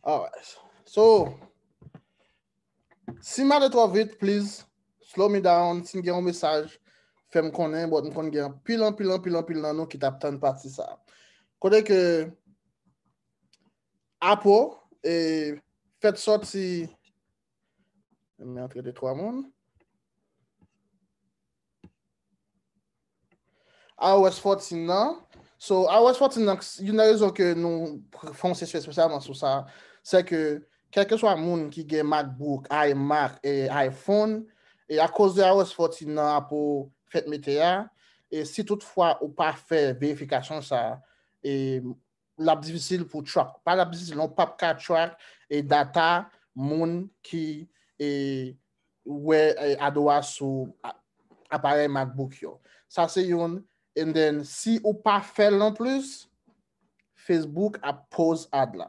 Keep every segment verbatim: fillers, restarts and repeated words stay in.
Alright. So, si m ale twò vit, please slow me down. Si m gen yon mesaj, fè m konnen, but m konn gen anpil, anpil, anpil, anpil nan nou ki t ap tann pati sa. Kote ke Apple, e, fèt sòti, men antre de twa moun. iOS fourteen nan. So, iOS fourteen nan, youn nan rezon ke nou fè yon sesyon espesyalman sou sa, se ke kèlkeswa moun ki gen MacBook, iMac e iPhone, e akoz de iOS fourteen nan Apple fèt mete a, e si toutfwa ou pa fè verifikasyon sa, e l ap difisil pou track. Pa l ap difisil, non, p ap ka track e data moun ki e, wè e, ado a sou a- aparèy MacBook yo. Sa se youn. And then, si ou pa fè l non plis, Facebook ap pause ad la.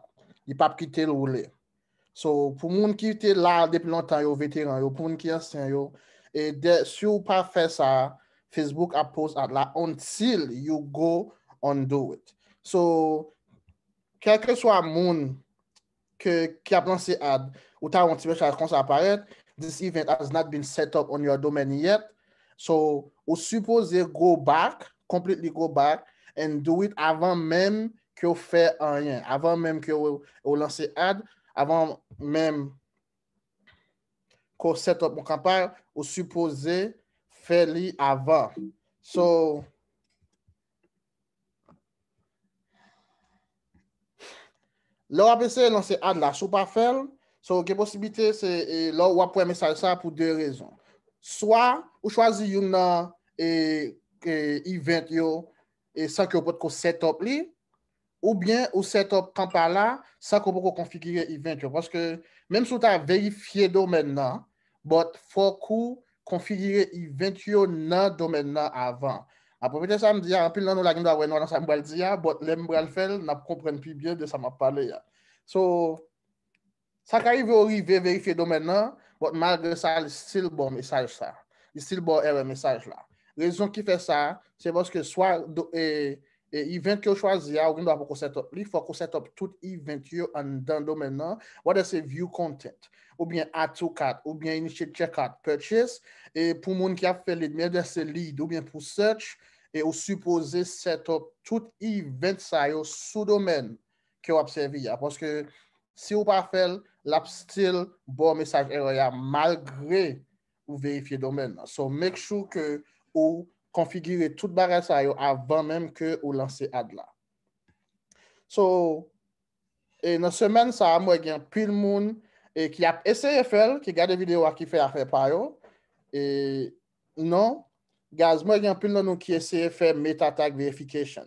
Li p ap kite l woule. So, pou moun ki te la depi lontan yo, veteran yo, pou moun ki ansyen yo, e de, si w pa fè sa, Facebook ap pause ad la until you go undo it. So, kèlkeswa moun ke, ki ap lanse ad, ou ta wè yon ti mesaj konsa aparèt, "This event has not been set up on your domain yet." So, ou sipoze go back, completely go back, and do it avan menm ke w fè anyen, avan menm ke w, w lanse ad, avan menm ke w set up yon kanpay, ou sipoze fè li avan. So, lè w ap eseye lanse ad la, si w pa fè l, so gen posiblite se e, lè w ap wè mesaj sa pou de rezon. Swa ou chwazi youn nan e, e, event yo e, san ke w potko set up li, oubyen ou set up kanpay la san ke w poko konfigire event yo. Paske menm si w ta verifye domèn nan, but fòk ou konfigire event yo nan domèn nan avan. Apre petèt sa m di a, anpil nan nou la gen dwa wè nwa nan sa m pral di a, but lè m pral fè l, n ap konprann pi byen de sa m ap pale a. So, sa ka rive w rive verifye domèn nan, but malgre sa, li still ba w mesaj sa. Li still ba w erè mesaj la. Rezon ki fè sa, se paske swa do, e, e event ke w chwazi a, ou gen dwa poko set up li, fòk ou set up tout event yo anndan domèn nan, whether se view content, oubyen add to cart, oubyen initiate checkout, purchase, e pou moun ki ap fè lead, whether se lead, oubyen pou search, e ou sipoze set up tout event sa yo sou domèn ke w ap sèvi a. Paske si w pa fè l, l ap still ba w mesaj erè a malgre ou verifye domèn nan. So, make sure ke ou konfigire tout bagay sa yo avan menm ke ou lanse ad la. So, e nan semèn sa a, m wè gen anpil moun e ki ap eseye fè l, ki gade videyo a, ki fè afè pa yo. E non, guys, m wè gen anpil nan nou ki eseye fè meta tag verification.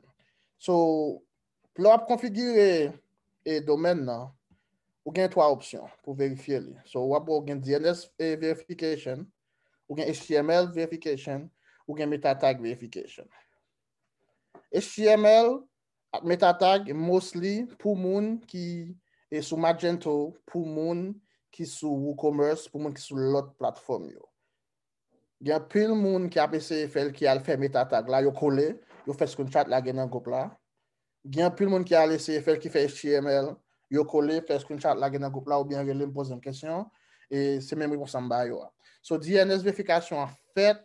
So, lè w ap konfigire e domèn nan, ou gen twa opsyon pou verifye li. So, w ap wè ou gen D N S e verification, ou gen H T M L verification, ou gen meta tag verification. H T M L ak meta tag mostly pou moun ki e sou Magento, pou moun ki sou WooCommerce, pou moun ki sou lòt platfòm yo. Gen anpil moun ki ap eseye fè l, ki al fè meta tag la, yo kole, yo fè screenshot lage nan gwoup la. Gen anpil moun ki al eseye fè l, ki fè H T M L, yo kole, fè screenshot lage nan gwoup la, oubyen rele m, poze m kesyon, e se menm repons la m ba yo a. So, D N S verifikasyon an fèt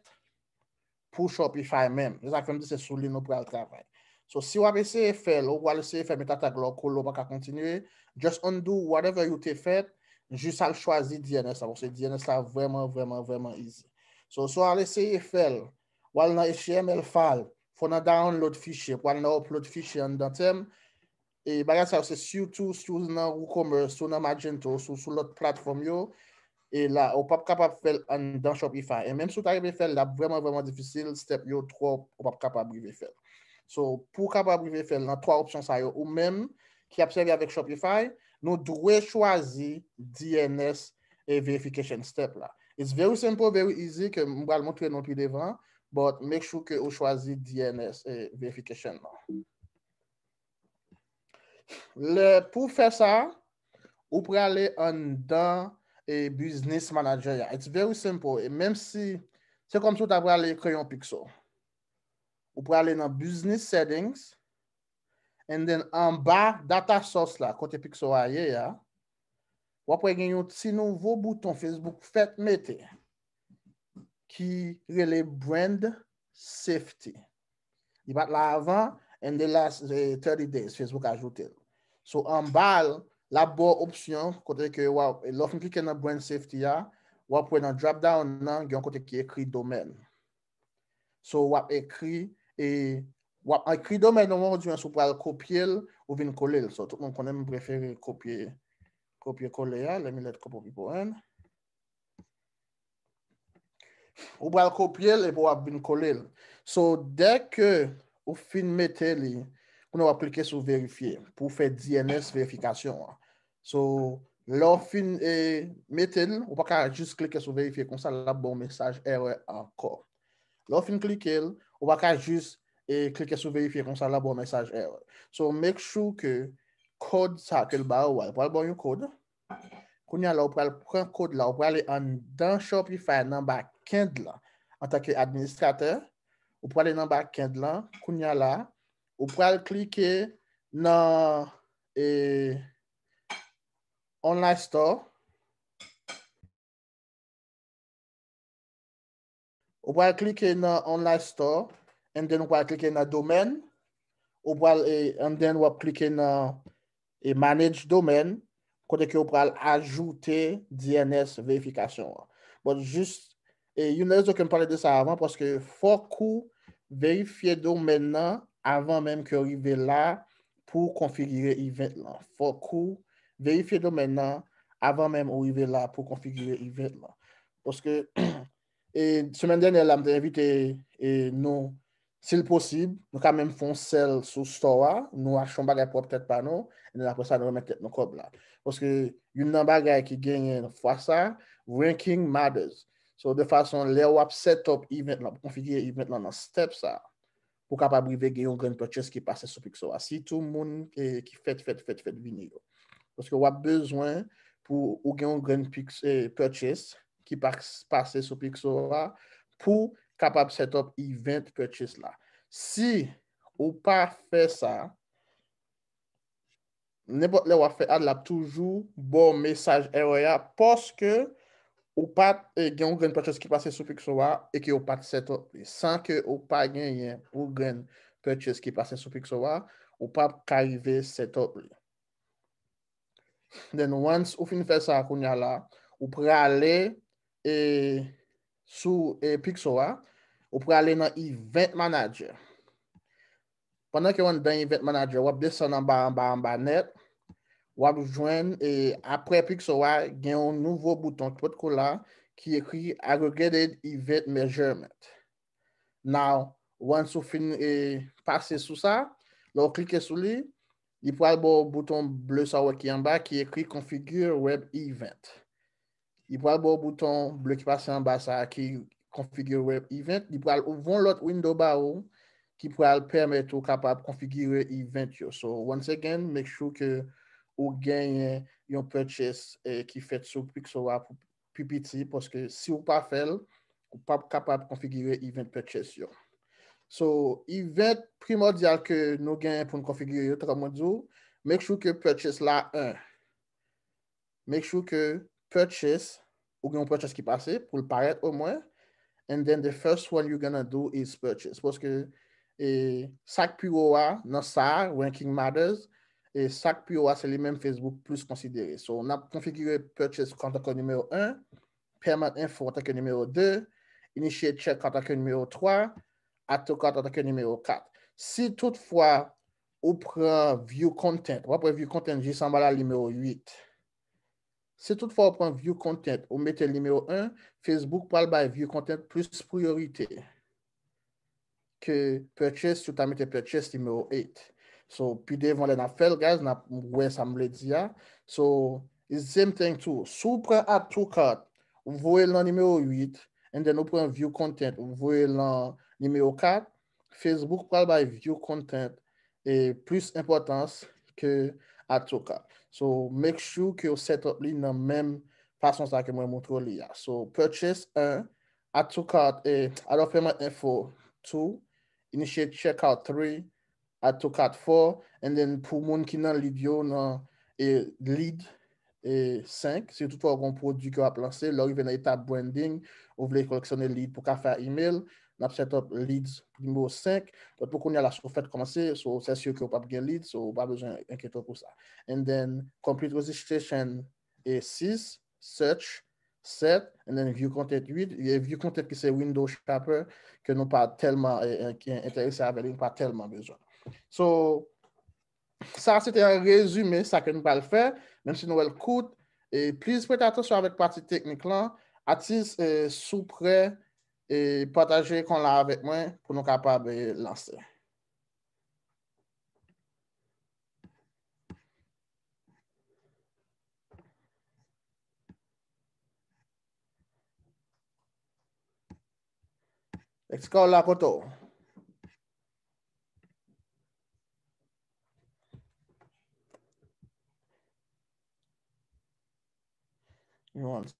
pou Shopify menm. Se sa k fè m di se sou li nou pral travay. So, si w ap eseye fè l, ou pral eseye fè meta tag la, ou kole, ou pa ka kontinye, just undo whatever you te fèt, jis al chwazi D N S la, paske D N S la vrèman, vrèman, vrèman easy. So, si w al eseye fè l, w al nan H T M L file, fò w nan download fichye, pou w al nan upload fichye anndan tèm, e bagay sa yo se sitou si w nan WooCommerce, si w nan Magento, si w sou lòt platfòm yo, e la, ou p ap kapab fè l anndan Shopify. E menm si w ta rive fè l, l ap vrèman, vrèman difisil, step yo twòp, ou p ap kapab rive fè l. So, pou w kapab rive fè l nan twa opsyon sa yo, ou menm ki ap sèvi avèk Shopify, nou dwe chwazi D N S e verification step la. It's very simple, very easy, ke m pral montre nou pi devan, but make sure ke ou chwazi D N S e verification nan. Lè pou fè sa, ou prale anndan e Business Manager a. It's very simple. E menm si se kòmsi w ta prale kreye yon pixel. Ou prale nan Business Settings, and then anba data source la, kote pixel a ye a, w ap wè gen yon ti nouvo bouton Facebook fèk mete ki rele Brand Safety. Li pa t la avan, in the last eh, thirty days, Facebook ajoute l. So, anba l, l ap ba w opsyon kote ke w ap, lè w fin klike nan Brand Safety a, w ap wè nan drop down nan, gen yon kote ki ekri domèn. So, w ap ekri, e w ap ekri domèn ou, ou di mwen si w pral kopye l ou vin kole l. So, tout moun konnen m prefere kopye, kopye kole a, let me let couple people in. Ou pral kopye l epi w ap vin kole l. So, dèke ou fin mete li, kounye a w ap klike sou verifye pou w fè D N S verifikasyon an. So, lè w fin eh, mete l, ou pa ka jis klike sou verifye konsa, l ap ba w mesaj erè ankò. Lè w fin klike l, ou pa ka jis eh, klike sou verifye konsa, l ap ba w mesaj erè. So, make sure ke kòd sa ke l ba ou a, l pral ba w yon kòd. Kounye a la, ou pral pran kòd la, ou prale anndan Shopify nan backend lan. Antanke administratè, ou prale nan backend lan. Kounye a la, ou pral klike nan eh, Online Store. Ou pral klike nan Online Store, and then ou pral klike nan domèn, ou pral, eh, and then w ap klike nan eh, Manage Domain, kote ke ou pral ajoute D N S verifikasyon an. But jis, eh, youn nan rezon ke m pale de sa avan, paske fòk ou verifye domèn nan avan menm ke w rive la pou konfigire event lan. Fòk ou verifye domèn nan avan menm ou rive la pou konfigire event lan. Paske e semèn dènyè la, m te envite e nou, si l posib, nou ka menm fè yon sèl sou store a, nou achte yon bagay pwòp tèt pa nou, e apre sa, nou remèt tèt nou kòb la. Paske youn nan bagay ki genyen fwa sa, ranking matters. So, de fason, lè w ap set up event lan, pou konfigire event lan nan step sa, pou kapab rive gen yon grenn purchase ki pase sou Pixo a. Sitou moun eh, ki fèt, fèt, fèt, fèt vini yo. Paske w ap bezwen pou ou gen yon grenn pix- eh, purchase ki pa pase sou Pixo a pou kapab set up event purchase la. Si ou pa fè sa, nenpòt lè w ap fè ad la, l ap toujou ba w mesaj erè a paske ou pa t eh, gen yon grenn purchase ki pase sou Pixo a e ke ou pa t set up li. San ke ou pa genyen yon grenn purchase ki pase sou Pixo a, ou p ap ka rive set up li. Then once ou fin fè sa kounye a la, ou prale e sou e Pixo a, ou prale nan Event Manager. Pandan ke w anndan Event Manager, w ap desann anba, anba, anba nèt, w ap jwenn e apre Pixo a, gen yon nouvo bouton ki potko la ki ekri Aggregated Event Measurement. Now, once ou fin e pase sou sa, lè w klike sou li, li pral ba w bouton ble sa w wè ki anba ki ekri Configure Web Event. Li pral ba w bouton ble ki pase anba sa a ki Configure Web Event. Li pral ouvri yon lòt window ba ou ki pral pèmèt ou kapab konfigire event yo. So, once again, make sure ke ou genyen yon purchase eh, ki fèt sou Pixo a pou pi piti, paske si ou pa fè l, ou p ap kapab konfigire event purchase yo. So, event primòdyal ke nou genyen pou n konfigire yo, tankou mwen di w, make sure ke purchase la en. Make sure ke purchase, ou gen yon purchase ki pase, pou l parèt omwen. And then the first one you're gonna do is purchase. Paske e, sa k pi wo a, nan sa, ranking matters, e sa k pi wo a, se li menm Facebook plis konsidere. So, n ap konfigire purchase antanke nimewo en, payment info antanke nimewo de, initiate check antanke nimewo twa, add to cart antanke nimewo kat. Si toutfwa ou pran view content, w ap wè view content jis anba la nimewo uit. Si toutfwa ou pran view content, ou mete l nimewo en, Facebook pral bay view content plis priyorite ke purchase, si w ta mete purchase nimewo uit. So, pi devan lè n ap fè l, guys, n ap wè sa m vle di a. So, it's the same thing too. Si w pran add to cart, ou voye l nan nimewo uit, and then ou pran view content, ou voye l nan nimewo kat, Facebook pral bay view content e plis enpòtans ke add to cart. So, make sure ke w set up li nan menm fason sa ke mwen montre w li a. So, purchase en, add to cart, e, add of payment info two, initiate checkout three, add to cart four, and then pou moun ki nan lead yo, nan e, lead, e, senk, si toutfwa w gen yon pwodui ke w ap lanse, lè w rive nan etap branding, ou vle koleksyone lead pou ka fè email, n ap set up leads nimewo senk. Donk, pou kounye a la, si w fèk kòmanse, so, se si ke w p ap gen lead, so, ou pa bezwen enkyete w pou sa. And then, complete registration, e, sis, search, sèt, and then view content, uit, e view content ki se window shopper, ke nou pa tèlman, e, e, ki enterese avè li, nou pa tèlman bezwen. So, sa se te an rezime sa ke nou pral fè, menm si nou wè l kout, e please prete atansyon avèk pati teknik lan, atis, e, si w prè, e pataje ekran la avèk mwen pou nou kapab, e, lanse. Ex Carla, kote w? You want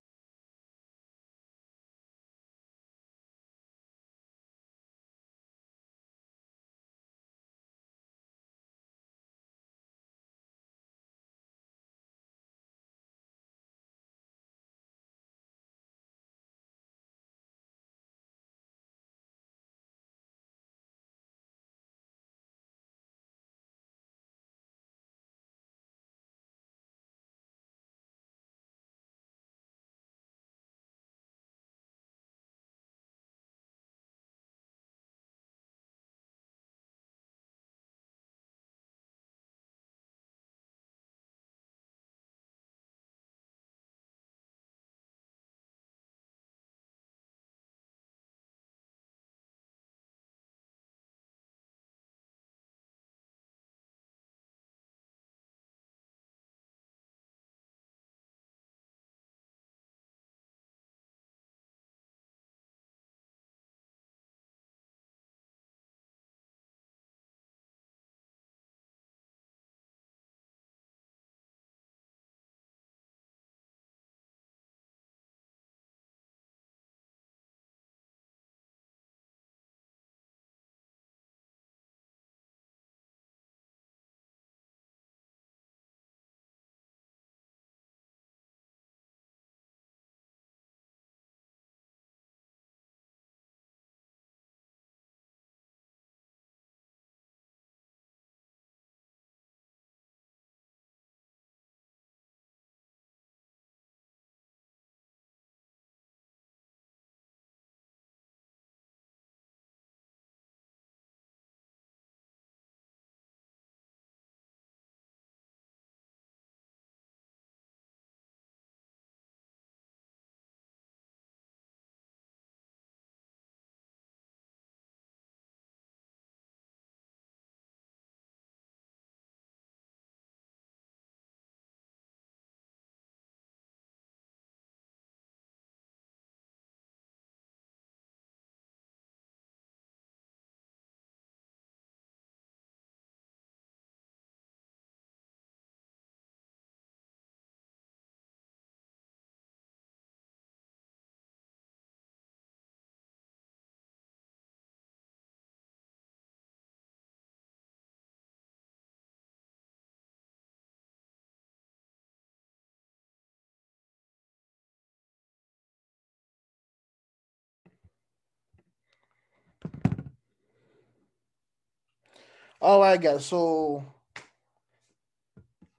Alright, guys. So,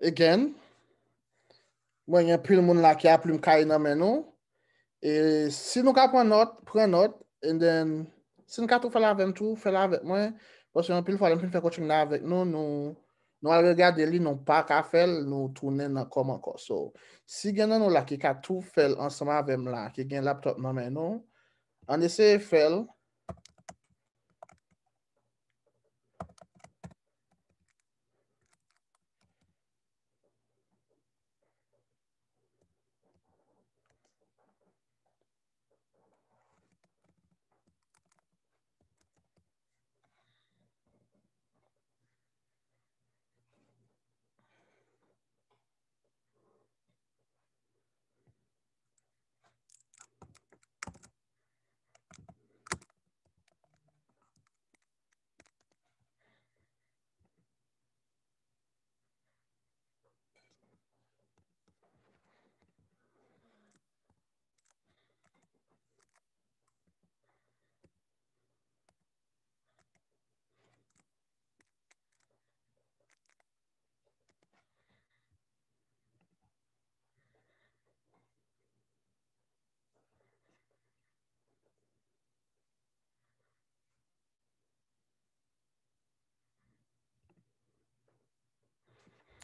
again, mwen gen pil moun la ki a plim kay nan men nou. E si nou ka pran nòt, pran nòt. And then, si nou ka tou fè l avè m tou, fè l avèk mwen. Paske anpil fwa, lè m fin fè coaching la avèk nou, nou, nou al regade li, nou pa ka fè l, nou tounen nan kòm ankò. So, si gen nan nou la ki ka tou fè l ansanm avè m la, ki gen laptop nan men nou, ann eseye fè l.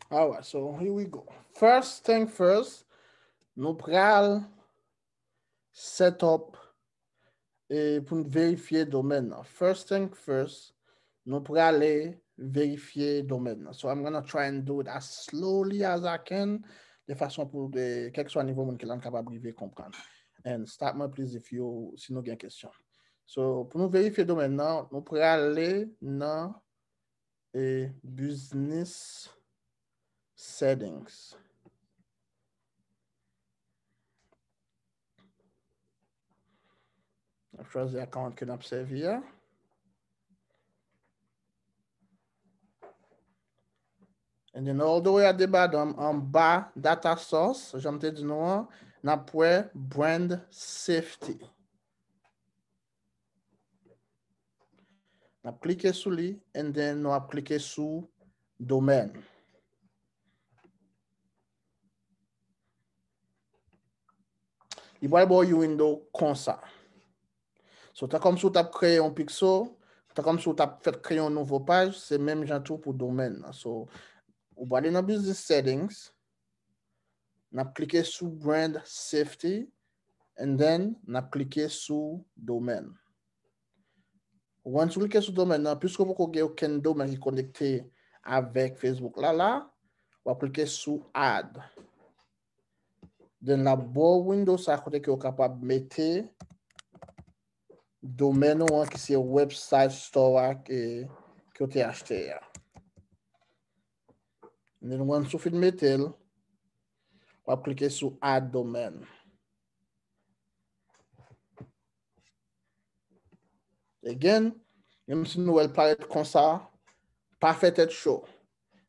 Alright, so here we go. First thing first, nou pral set up e pou n verifye domèn nan. First thing first, nou prale verifye domèn nan. So I'm gonna try and do it as slowly as I can, de fason pou de kèlkeswa nivo moun ki la n kapab rive konprann. And stop mwen please if you, si nou gen kesyon. So pou nou verifye domèn nan, nou prale nan e business settings. N ap chwazi account ke n ap sèvi a. And then all the way at the bottom, anba data source, jan m te di nou an, n ap wè brand safety. N ap klike sou li, and then nou ap klike sou domèn. Li pral ba w yon window konsa. So, ta kòm si w t ap kreye yon pixel, ta kòm si w t ap fèt kreye yon nouvo paj, se menm jan tou pou domèn nan. So, ou prale nan business settings, n ap klike sou brand safety, and then n ap klike sou domèn. Once ou klike sou domèn nan, piske w poko gen okenn domèn ki konekte avèk Facebook la, la, w ap klike sou add. Then l ap ba w window sa kote ke w kapab mete domèn ou an ki se website store a ke, ke w te achte a. Then once ou fin mete l, w ap klike sou add domain. Again, menm si nou wè l parèt konsa, pa fè tèt cho.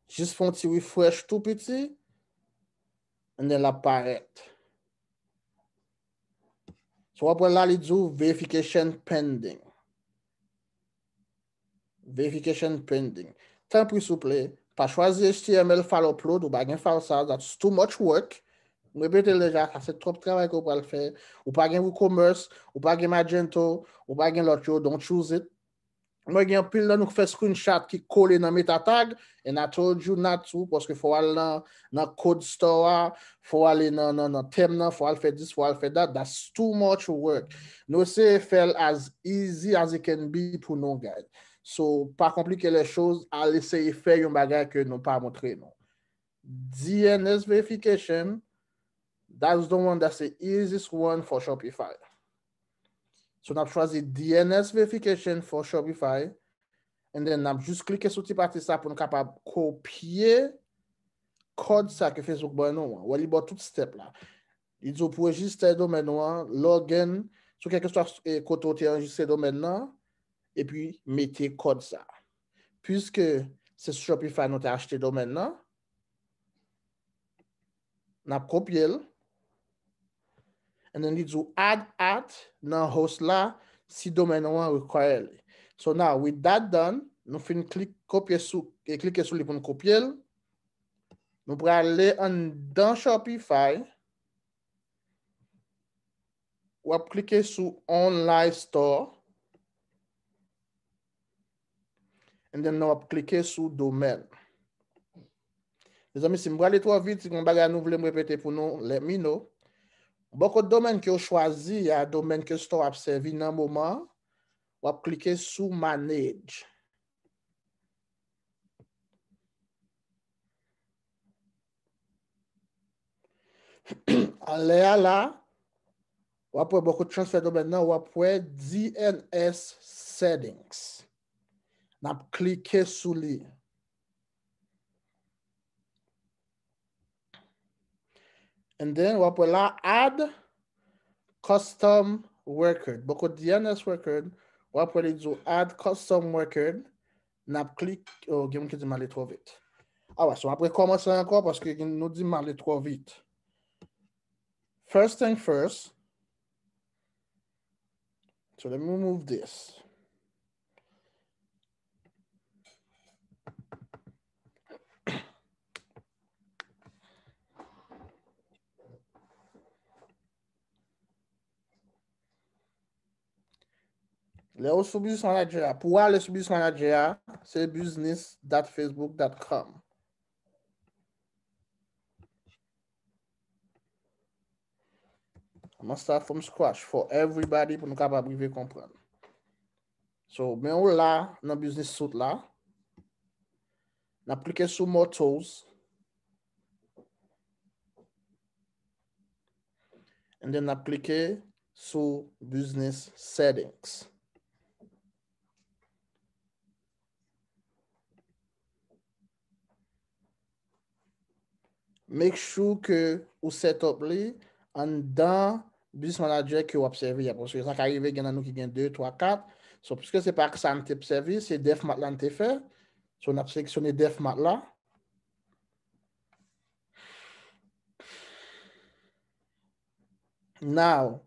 Jis fè yon ti refresh tou piti, and then l ap parèt. So w ap wè la li di w verification pending. Verification pending. Tanpri souple, pa chwazi H T M L file upload, ou pa gen file sa, that's too much work. M repete l deja, sa se twòp travay ke w pral fè. Ou pa gen WooCommerce, ou pa gen Magento, ou pa gen lòt yo, don't choose it. Mwen gen anpil nan nou ki fè screenshot ki kole nan meta tag, and I told you not to, paske fò w al nan, nan code store a, fò w ale nan, nan, nan thème nan, fò w al fè this, fò w al fè that, that's too much work. Nou eseye fè l as easy as it can be pou nou, guys. So, pa konplike lè choz, al eseye fè yon bagay ke nou pa montre nou. D N S verification, that's the one, that's the easiest one for Shopify. So, n ap chwazi D N S verification for Shopify, and then n ap jis klike sou ti pati sa pou n kapab kopye kòd sa ke Facebook ban nou an. Wè, li ba w tout step la. Li di w pou rejistre domèn ou an, login, sou kèlkeswa, eh, kote w te anrejistre domèn nan, epi mete kòd sa. Piske se sou Shopify nou te achte domèn nan, n ap kopye l. And then li di w add at nan host la si domèn ou an require li. So now, with that done, nou fin klik kopye sou, e klike sou li pou n kopye l. Nou prale anndan Shopify. W ap klike sou Online Store. And then, w ap klike sou domèn. Mezanmi, si m prale twò vit, si gen yon bagay nou vle m repete pou nou, let me know. Bò kot domèn ke w chwazi a, domèn ke store ap sèvi nan moman an, w ap klike sou Manage. Anlè a la, w ap wè bò kote transfer domèn nan, w ap wè D N S settings. N ap klike sou li. And then, w ap wè la, add custom record. Bò kote D N S record, w ap wè li di w add custom record. N ap klik, oh, gen moun ki di m ale twò vit. Alright, so m ap rekòmanse ankò paske gen, nou di m ale twò vit. First thing first. So let me remove this. Lè ou sou Business Manager a, pou w ale sou Business Manager a, se business dot facebook dot com. I'm gonna start from scratch for everybody pou nou kapab rive konprann. So, men w la nan business suite la. N ap klike sou more tools. And then n ap klike sou business settings. Make sure ke ou set up li anndan business manager ke w ap sèvi a. Paske sa ka rive gen nan nou ki gen de, twa, kat. So, piske se pa sa n te sèvi, se Def Mart la n te fè. So, n ap seleksyone Def Mart la. Now,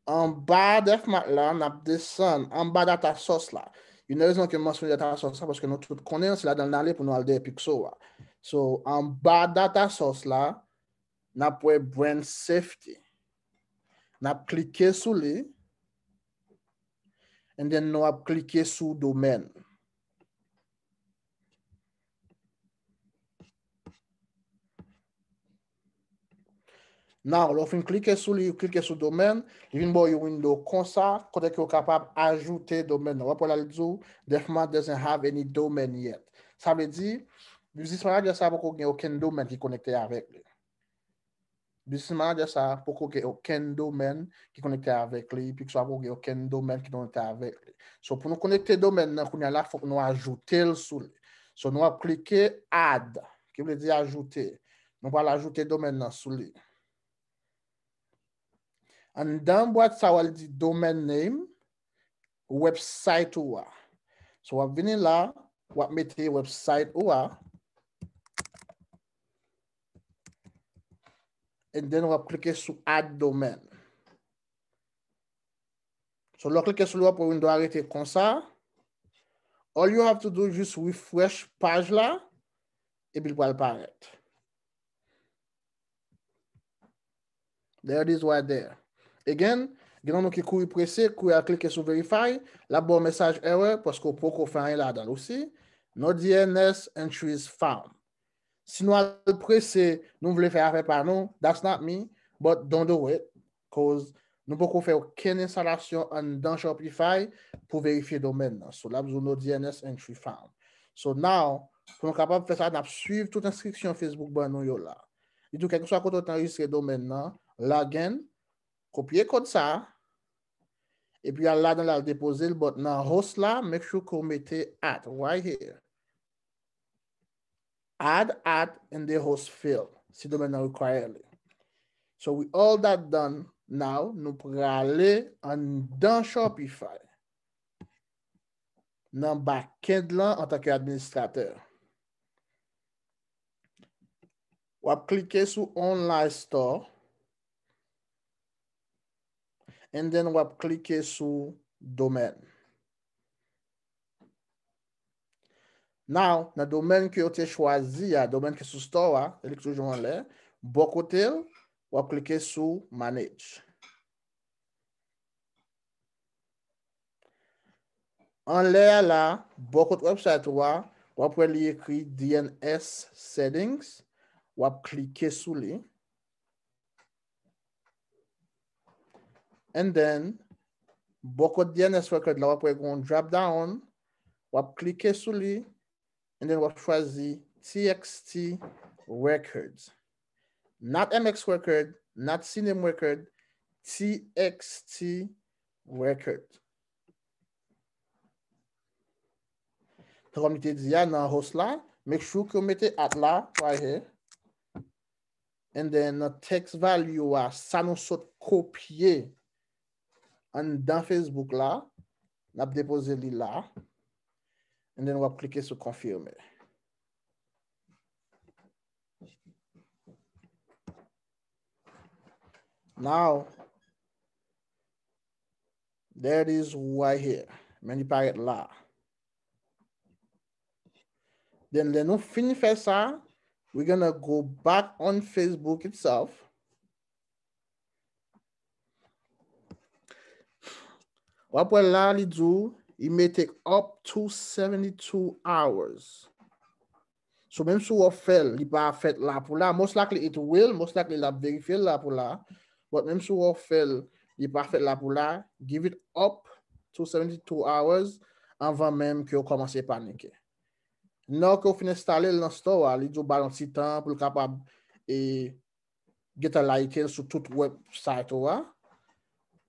anba Def Mart la, n ap desann anba data source la. Youn nan rezon ke m mansyone data source la, paske nou tout konnen se ladan l n ale pou nou al dèyè Pixo a. So, anba data source la, n ap wè brand safety. N ap klike sou li, and then nou ap klike sou domèn. Now, lè w fin klike sou li, klike sou domèn, li vin ba w yon window konsa, kote ke w kapab ajoute domèn nan. W ap wè la, li di w, Def Mart doesn't have any domain yet. Sa vle di, business manager sa poko gen okenn domèn ki konekte avèk li. Business manager sa poko gen okenn domèn ki konekte avèk li, Pixo a poko gen okenn domèn ki konekte avèk li. So, pou nou konekte domèn nan, kounye a la, fòk nou ajoute l sou li. So, nou ap klike add, ki vle di ajoute. Nou pral ajoute domèn nan sou li. Anndan bwat sa, w al di domain name, website ou a. So, w ap vini la, w ap mete website ou a. And then, w ap klike sou add domain. So, lè w klike sou li, w ap wè window a rete konsa. All you have to do is just refresh paj la, epi l pral parèt. There it is right there. Again, gen nan nou ki kouri prese, kouri al klike sou verify, l ap ba w mesaj error paske w poko fè anyen ladan l osi. No D N S entries found. Si nou al prese, nou vle fè afè pa nou, that's not me, but don't do it, cause nou poko fè okenn enstalasyon anndan Shopify pou verifye domèn nan. So, l ap di w no D N S entry found. So now, pou nou kapab fè sa, n ap swiv tout enstriksyon Facebook ban nou yo la. Li di w kèlkeswa kote w te anrejistre domèn nan, log in, kopye kòd sa, epi al ladan l al depoze l, but nan host la, make sure ke w mete at right here. Add at in the host field, si domèn nan require li. So with all that done, now, nou prale anndan Shopify. Nan backend lan antanke administratè. W ap klike sou Online Store. And then w ap klike sou domèn. Now, nan domèn ke w te chwazi a, domèn ki sou store a, e li ki toujou anlè, bò kote l, w ap klike sou Manage. Anlè a la, bò kot website ou a, w ap wè li ekri D N S settings, w ap klike sou li. And then, bò kot D N S record la, w ap wè yon drop down, w ap klike sou li, and then w ap chwazi T X T records. Not M X record, not C name record, T X T record. Tankou m te di a nan host la, make sure ke w mete at la, right here. And then nan text value a, sa nou sot kopye anndan Facebook la, n ap depoze li la. And then w ap klike sou konfime. Now, there it is right here. Men li parèt la. Then, lè nou fin fè sa, we're gonna go back on Facebook itself. W ap wè la, li di w, it may take up to seventy-two hours. So, menm si w fè l, li pa fèt la pou la, most likely it will, most likely l ap verifye l la pou la. But menm si w fè l, li pa fèt la pou la, give it up to seventy-two hours anvan menm ke w kòmanse panike. Nan ke w fin enstale l nan store a, li di w ba l yon ti tan pou l kapab e, gentan like l sou tout website ou a.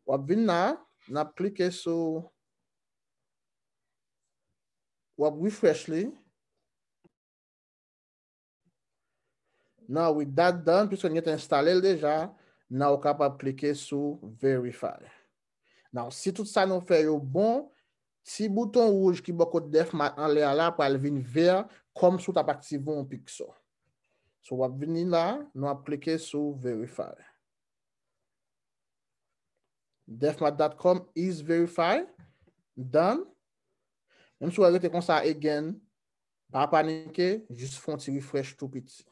W ap vin la, n ap klike sou, w ap refresh li. Now with that done, piske n gentan enstale l deja, now w kapab klike sou verify. Now, si tout sa nou fè yo bon, ti bouton wouj ki bò kot Def Mart anlè a la pral vin vè, kòm si w t ap aktive yon pixel. So, w ap vini la, nou ap klike sou verify. Def Mart dot com is verified. Done. Menm si w rete konsa again, pa panike, jis fè yon ti refresh tou piti.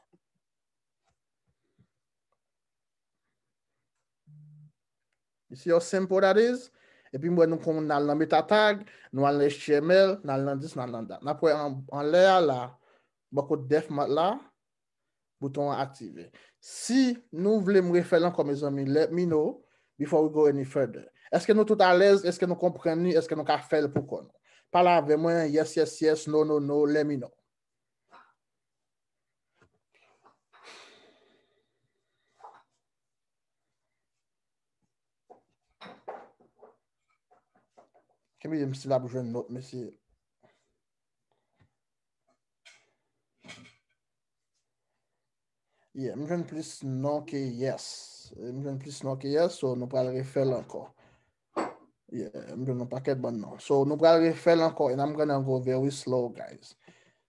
You see how simple that is? Epi m wè nou konn al nan meta tag, nou al nan H T M L, nou al nan this, nou al nan that. N ap wè an, anlè a la, bò kot Def Mart la, bouton an aktive. Si nou vle m refè l ankò, mezanmi, let me know before we go any further. Èske nou tout alèz? Èske nou konprann li? Èske nou ka fè l pou kò nou? Pale avè mwen, yes, yes, yes, no, no, no, let me know. Kenbe m si l ap jwenn lòt mesye. Yeah, m jwenn plis non ke yes. M jwenn plis non ke yes, so nou pral refè l ankò. Yeah, m jwenn yon pakèt bann non. So, nou pral refè l ankò, and I'm gonna go very slow, guys.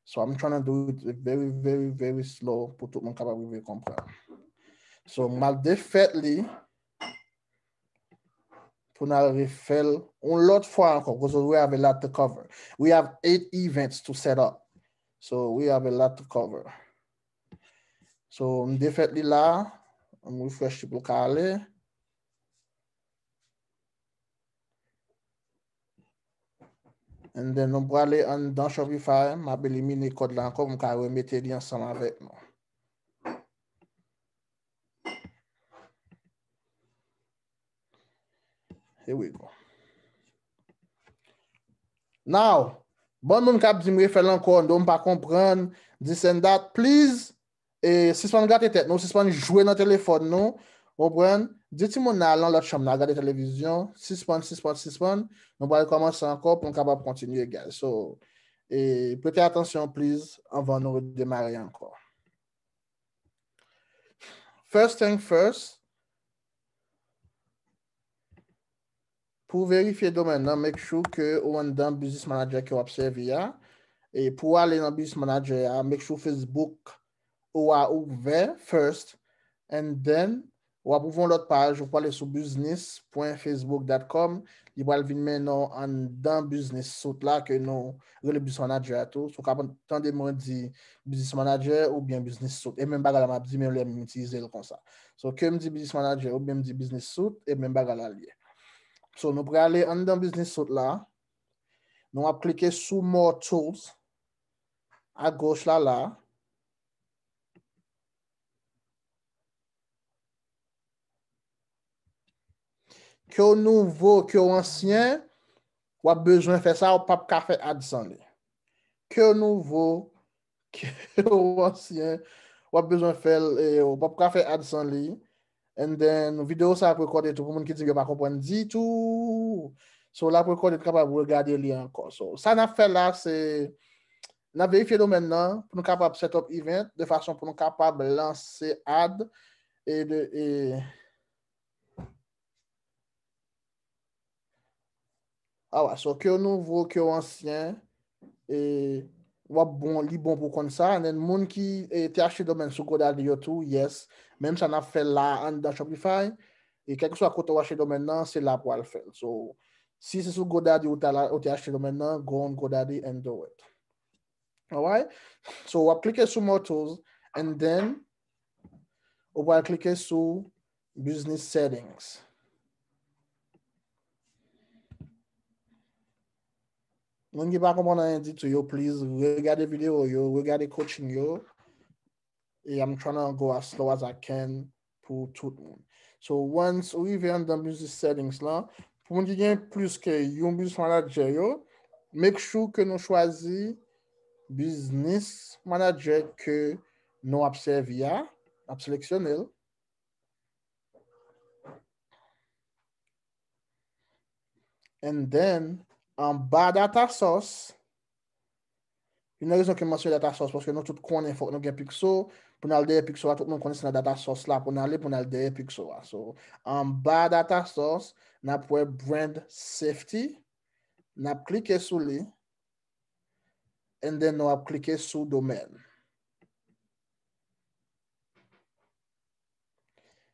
So, I'm trying to do it very, very, very slow pou tout moun kapab rive konprann. So, m ap defèt li pou n al refè l yon lòt fwa ankò, because we have a lot to cover. We have eight events to set up. So, we have a lot to cover. So, m defèt li la, m refresh li pou l ka ale. And then, nou prale anndan Shopify, m ap elimine kòd la ankò pou m ka remete li ansanm avèk nou. Here we go. Now, bon moun k ap di m refè l ankò, non, m pa konprann, this and that, please, e, sispann gate tèt nou, sispann jwe nan telefòn nou, konprann? Di timoun nan al nan lòt chanm nan, al gade televizyon, sispann, sispann, sispann. Nou pral kòmanse ankò pou n kapab kontinye, guys. So, e, prete atansyon, please, anvan nou redemare ankò. First thing first, pou verifye domèn nan, make sure ke ou anndan Business Manager ke w ap sèvi a. E pou ale nan Business Manager a, make sure Facebook ou a ouvè first, and then w ap ouvè yon lòt paj, ou prale sou business point facebook dot com, li pral vin mennen w anndan Business Suite la ke nou rele Business Manager a tou. So, w ka tande mwen di Business Manager oubyen Business Suite. E menm bagay la m ap di, menm lè m itilize l konsa. So, ke m di Business Manager oubyen m di Business Suite, e menm bagay la l ye. So, nou prale anndan Business Suite la. Nou ap klike sou More Tools. Agoch la, la. Ke w nouvo, ke w ansyen, w ap bezwen fè sa, w p ap ka fè ad san li. Ke w nouvo, ke w ansyen, w ap bezwen fè l, e, w p ap ka fè ad san li. And then, videyo sa ap rekòde tou pou moun ki di yo pa konprann ditou. So, l ap rekòde, nou kapab regade li ankò. So, sa n ap fè la, se, n ap verifye domèn nan pou nou kapab set up event de fason pou nou kapab lanse ad e de, e, Awa, so ke w nouvo, ke w ansyen, e, w ap bon, li bon pou konn sa. And then, moun ki, e, te achte domèn sou GoDaddy yo tou, yes. Menm sa n ap fè la anndan Shopify. E kèlkeswa kote w achte domèn nan, se la pou w al fè l. So, si se sou GoDaddy ou ta la, ou te achte domèn nan, go on GoDaddy and do it. Alright? So, w ap klike sou More Tools, and then, ou pral klike sou Business Settings. Moun ki pa konprann anyen ditou yo, please, regade videyo yo, regade coaching yo. E I'm trying to go as slow as I can pou tout moun. So, once ou rive anndan business settings lan, pou moun ki gen plis ke yon business manager yo, make sure ke nou chwazi business manager ke nou ap sèvi a, ap seleksyone l. And then, anba data source, youn nan rezon ke m mansyone data source, paske nou tout konnen fòk nou gen Pixo. Pou n al dèyè Pixo a, tout moun konnen se nan data source la pou n ale, pou n al dèyè Pixo a. So, anba data source, n ap wè brand safety. N ap klike sou li. And then, nou ap klike sou domèn.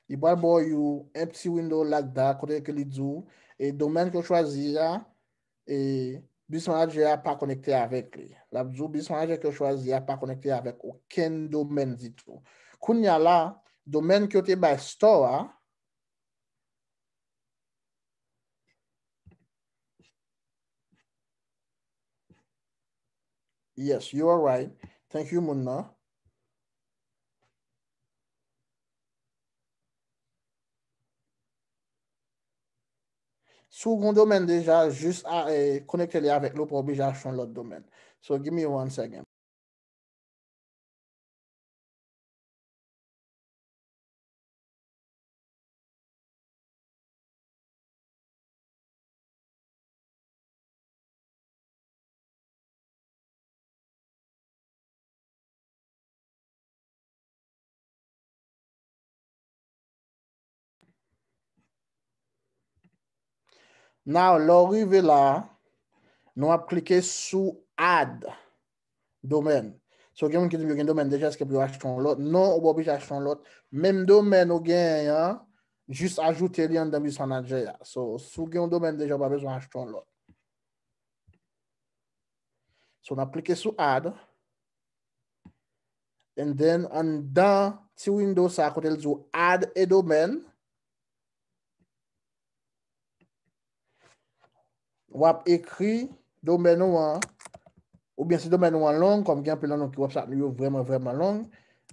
Li pral ba w yon empty window like that, kote ke li di w, e domèn ke w chwazi a, e business manager a pa konekte avèk li. L ap di w business manager ke w chwazi a pa konekte avèk okenn domèn ditou. Kounye a la, domèn ke w te bay store a, Yes, you are right. Thank you, moun nan. Si w gen domèn deja, jis a, eh, konekte li avèk li, ou pa oblije achte yon lòt domèn. So, give me one second. Now, lè w rive la, nou ap klike sou add domèn. So, gen moun ki di m yo gen domèn deja, èske pou yo achte yon lòt? Non, ou pa oblije achte yon lòt. Menm domèn ou genyen an, jis ajoute li anndan Business Manager a. So, si w gen yon domèn deja, ou pa bezwen achte yon lòt. So, n ap klike sou add. And then, anndan ti window sa a, kote l di w add a domain, w ap ekri domèn ou an, oubyen si domèn ou an long, kòm gen anpil nan nou ki WhatsApp nou yo vrèman, vrèman long,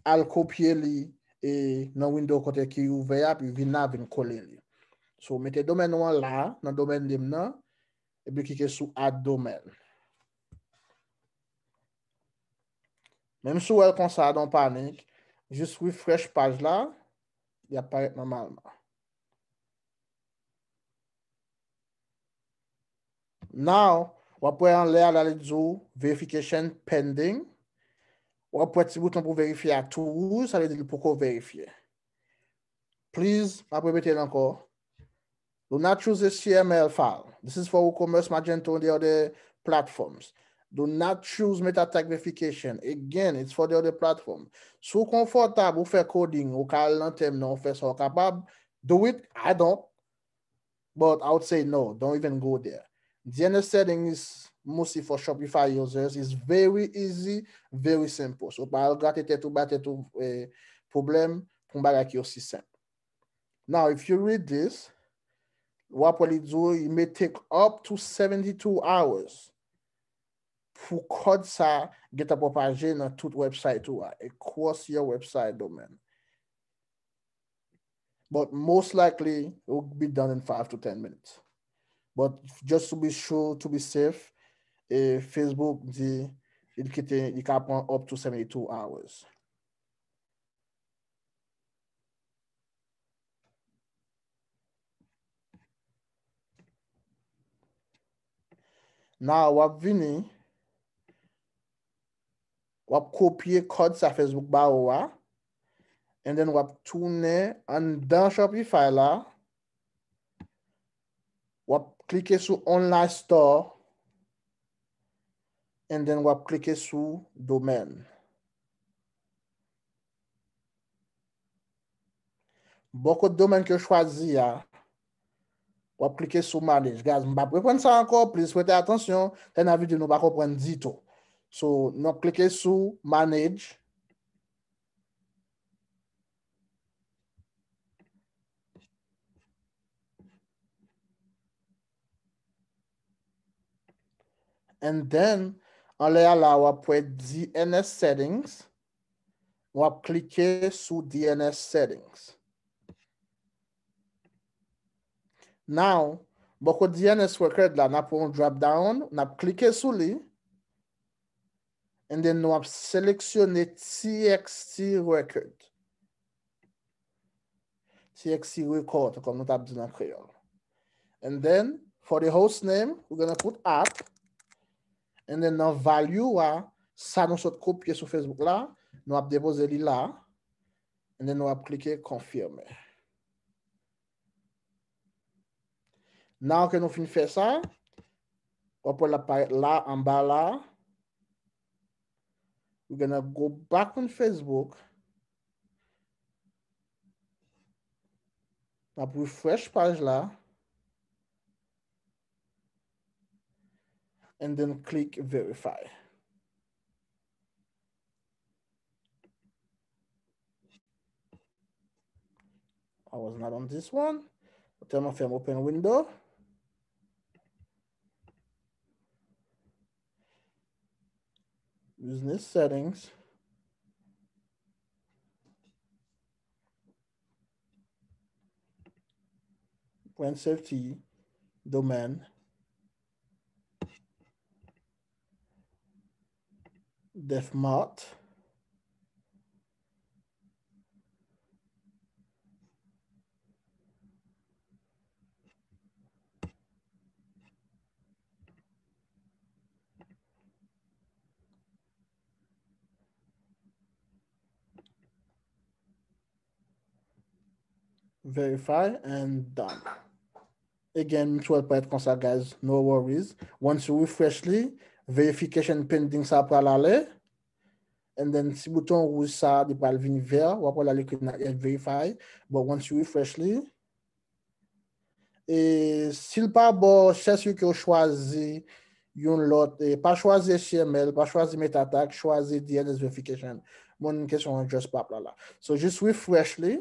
al kopye li e nan window kote ki ouvè a, epi vin la, vin kole li. So, mete domèn ou an la, nan domèn name nan, epi klike sou add domain. Menm si w wè l konsa, don't panic, jis refresh paj la, li ap parèt nòmalman. Now, w ap wè anlè a la, li di w verification pending. W ap wè ti bouton pou verifye a tou wouj, sa vle di li poko verifye. Please, m ap repete l ankò. Do not choose H T M L file. This is for WooCommerce, Magento, and the other platforms. Do not choose meta tag verification. Again, it's for the other platform. Si w konfòtab, ou fè coding, ou ka al nan tèm nan, ou fè sa w kapab, do it. I don't. But I would say no, don't even go there. D N S setting is mostly for Shopify users. It's very easy, very simple. So, pa al grate tèt ou, bay tèt ou, eh, pwoblèm pou yon bagay ki osi senp. Now, if you read this, w ap wè li di w, it may take up to seventy-two hours pou kòd sa gentan pwopaje nan tout website ou a, across your website domain. But most likely, it will be done in five to ten minutes. But just to be sure, to be safe, eh, Facebook di li kite, li ka pran up to seventy-two hours. Now, w ap vini, w ap kopye kòd sa Facebook ba ou a, and then w ap tounen anndan Shopify la, w ap klike sou Online Store, and then w ap klike sou Domain. Bò kot domèn ke w chwazi a, w ap klike sou Manage. Guys, m p ap reprann sa ankò, please prete atansyon, tèl nan videyo nou pa konprann ditou. So, nou ap klike sou Manage. And then, anlè a la, w ap wè D N S settings. W ap klike sou D N S settings. Now, bò kote D N S record la, n ap wè yon drop down, n ap klike sou li, and then nou ap seleksyone T X T record. T X T record, kòm nou t ap di nan kreyòl. And then, for the host name, we're gonna put at. And then, nan value a, sa nou sot kopye sou Facebook la, nou ap depoze li la. And then, nou ap klike confirmer. Now ke nou fin fè sa, w ap wè l ap parèt la, anba la. We're gonna go back on Facebook. N ap refresh paj la. And then click verify. I was not on this one. Tèlman fè m open window. Business settings. Brand safety, domain, Def Mart. Verify and done. Again, m sou wè l parèt konsa, guys. No worries. Once you refresh li, verification pending sa pral ale. And then, ti bouton wouj sa, li pral vin vè. W ap wè la, li ekri not yet verified. But once you refresh li, e si l pa ba w, chèche ke w chwazi yon lòt, e pa chwazi H T M L, pa chwazi meta tag, chwazi D N S verification. Moun kesyon an just pop la la. So, just refresh li.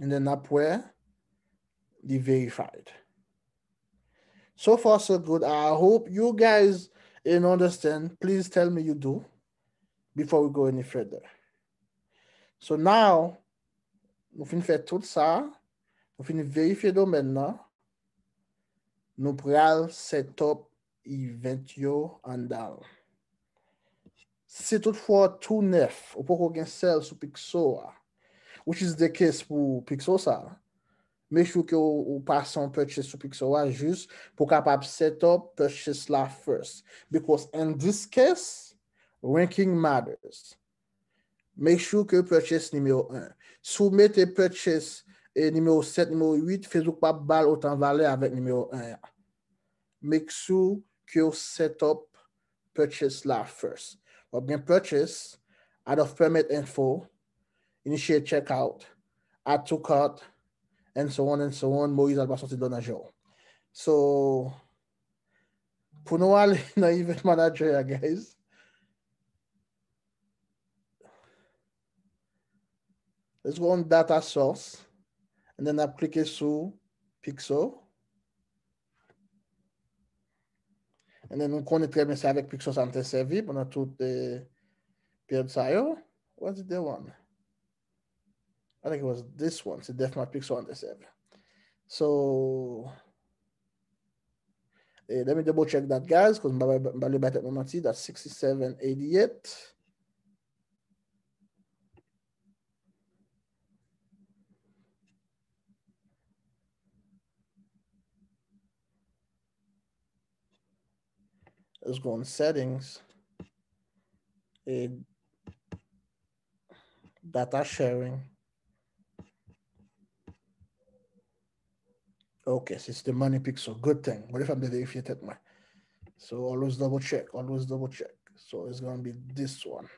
And then apre, li verified. So far, so good. I hope you guys, eh, understand. Please tell me you do before we go any further. So now, nou fin fè tout sa. Nou fin verifye domèn nan. Nou pral set up event yo anndan l. Si toutfwa w tou nèf, ou poko gen sèl sou Pixo a, which is the case pou Pixo sa, make sure ke w, ou pase yon purchase sou Pixo a jis pou w kapab set up purchase la first. Because in this case, ranking matters. Make sure ke purchase nimewo en. Si w mete purchase e nimewo sèt, nimewo uit, Facebook p ap ba l otan valè avèk nimewo en an. Make sure ke w set up purchase la first. W ap gen purchase, add of permit info, initiate checkout, add to cart, and so on and so on. Moïse al pa soti dlo nan je w. So, pou nou ale nan event manager a, guys. Let's go on data source. And then ap klike sou Pixo. And then nou konnen trè byen se avèk Pixo sa m te sèvi pandan tout, eh, peryòd sa yo. Was it the one? I think it was this one. Se Def Mart Pixo an te sèvi. So, eh, let me double check that, guys, 'cause m pa, m pa vle bay tèt mwen manti. That's sixty-seven eighty-eight. Let's go on settings. E data sharing. Ok, se, se te Money Pixel. Good thing. Mwen, fè m te verifye tèt mwen. So, always double check, always double check. So, it's gonna be this one.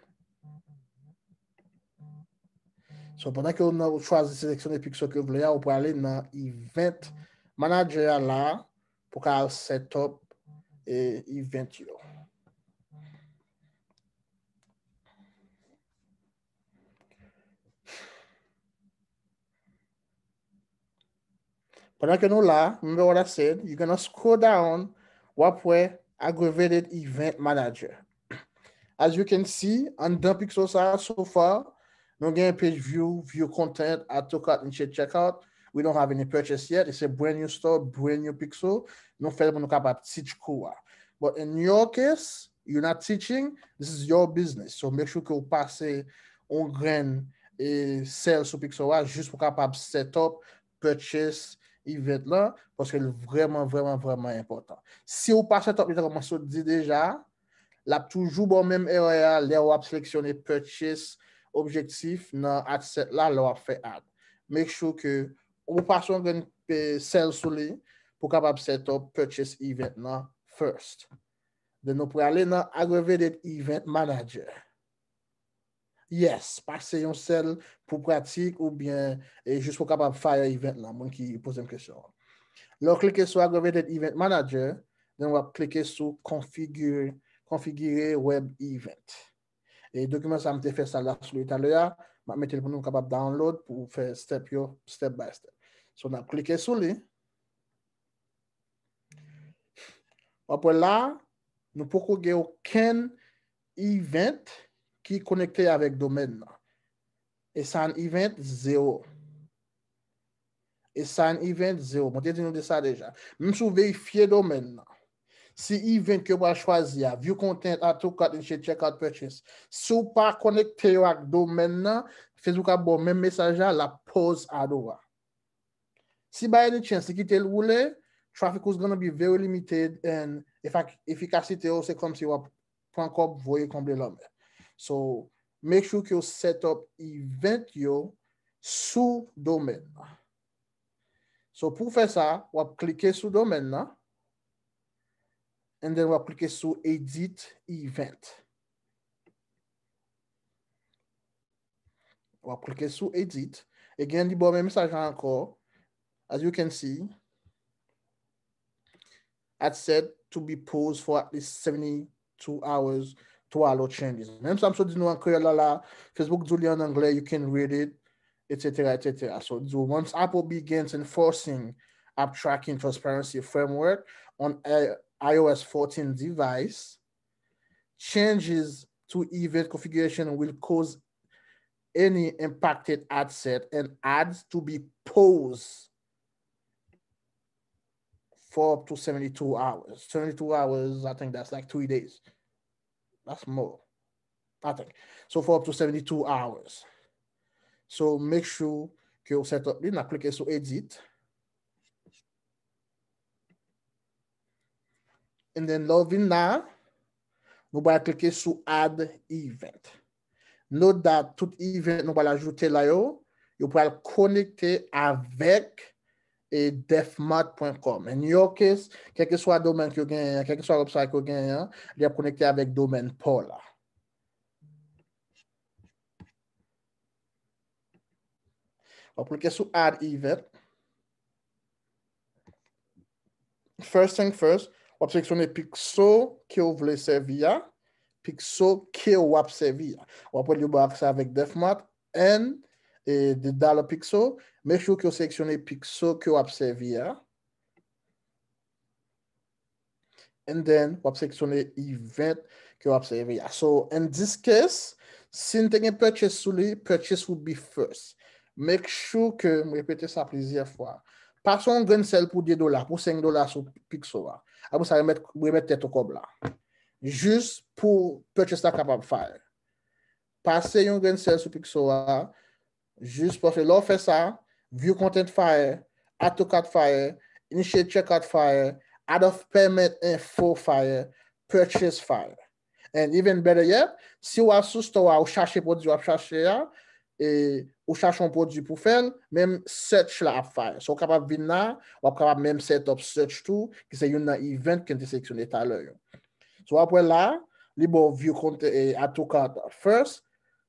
So, pandan ke w nan, ou chwazi seleksyone Pixel ke w vle a, ou prale nan Event Manager a la, pou ka al set up, eh, event yo. Pandan ke nou la, remember what I said, you're gonna scroll down, w ap wè Aggravated Event Manager. As you can see, anndan Pixel sa, so far, Nou gen page view, view content, add to cart, initiate checkout. We don't have any purchase yet. It's a brand new store, brand new Pixo. Nou fè l pou nou kapab teach kou a. But in your case, you're not teaching, this is your business. So make sure ke w pase yon grenn e sell sou Pixo a jis pou kapab set up purchase event lan, paske l vrèman, vrèman, vrèman enpòtan. Si w pa set up li, tankou mwen sot di deja, l ap toujou ba w menm erè a lè w ap seleksyone purchase objektif nan ad set la lè w ap fè ad. Make sure ke ou pase yon grenn pe sell sou li pou kapab set up purchase event nan first. Then nou prale nan aggravated event manager. Yes, pase yon sell pou pratik oubyen e jis pou kapab fire event lan, moun ki poze m kesyon an. Lè w klike sou aggravated event manager, then w ap klike sou konfigire, konfigire web event. E dokiman sa m te fè sa la sou li talè a, m ap mete l pou nou kapab download pou fè step yo, step by step. So n ap klike sou li. W ap wè la, nou poko gen okenn event ki konekte avèk domèn nan. Assign event, zewo. Assign event, zewo. Mwen te di nou de sa deja. Menm si w verifye domèn nan, si event ke w pral chwazi a, view content, add to cart, initiate checkout, purchase, si w pa konekte yo ak domèn nan, Facebook ap ba w menm mesaj la, l ap pause ad ou a. Si by any chance li kite l woule, traffic was gonna be very limited and efa- efikasite w se kòmsi w ap pran kòb voye konble lanmè. So, make sure ke w set up event yo sou domèn nan. So, pou w fè sa, w ap klike sou domèn nan, and then w ap klike sou edit event. W ap klike sou edit. Again, li ba w menm mesaj la ankò. As you can see, ad set to be paused for at least seventy-two hours to allow changes. Menm sa m sot di nou an kreyòl la, la, Facebook di w li an anglè, you can read it, et cetera, et cetera. So, di w, once Apple begins enforcing app tracking transparency framework on i- iOS fourteen device, changes to event configuration will cause any impacted ad set and ads to be paused for up to seventy-two hours. Seventy-two hours, I think that's like three days. That's more, I think. So for up to seventy-two hours. So make sure ke w set up li, n ap klike sou edit. And then lè w vin la, nou pral klike sou add event. Note that tout event nou pral ajoute la yo, yo pral konekte avèk e defmart pwen kòm. In your case, kèlkeswa domèn ke w genyen an, kèlkeswa website ke w genyen an, li ap konekte avèk domèn pa w la. W ap klike sou add event. First thing first, w ap seleksyone Pixo ke w vle sèvi a, Pixo ke w ap sèvi a. W ap wè li ba w aksè avèk defmart and e, the dollar Pixo. Make sure ke w seleksyone Pixo ke w ap sèvi a. And then, w ap seleksyone event ke w ap sèvi a. So, in this case, si n te gen purchase sou li, purchase would be first. Make sure ke, m repete sa plizyè fwa, pase yon grenn sèl pou de dola, pou senk dola sou Pixo a. Apre sa, remèt, remèt tèt ou kòb la. Jis pou purchase la kapab fire. Pase yon grenn sèl sou Pixo a, jis paske lè w fè sa, view content fire, add to cart fire, initiate checkout fire, add of payment info fire, purchase fire. And even better yet, si w al sou store a, ou chache pwodui w ap chache a, e ou chache yon pwodui pou fè l, menm search la ap fire. So, w kapab vin la, w ap kapab menm set up search tou, ki se youn nan event ke n te seleksyone talè yo. So, w ap wè la, li ba w view content, e, add to cart first.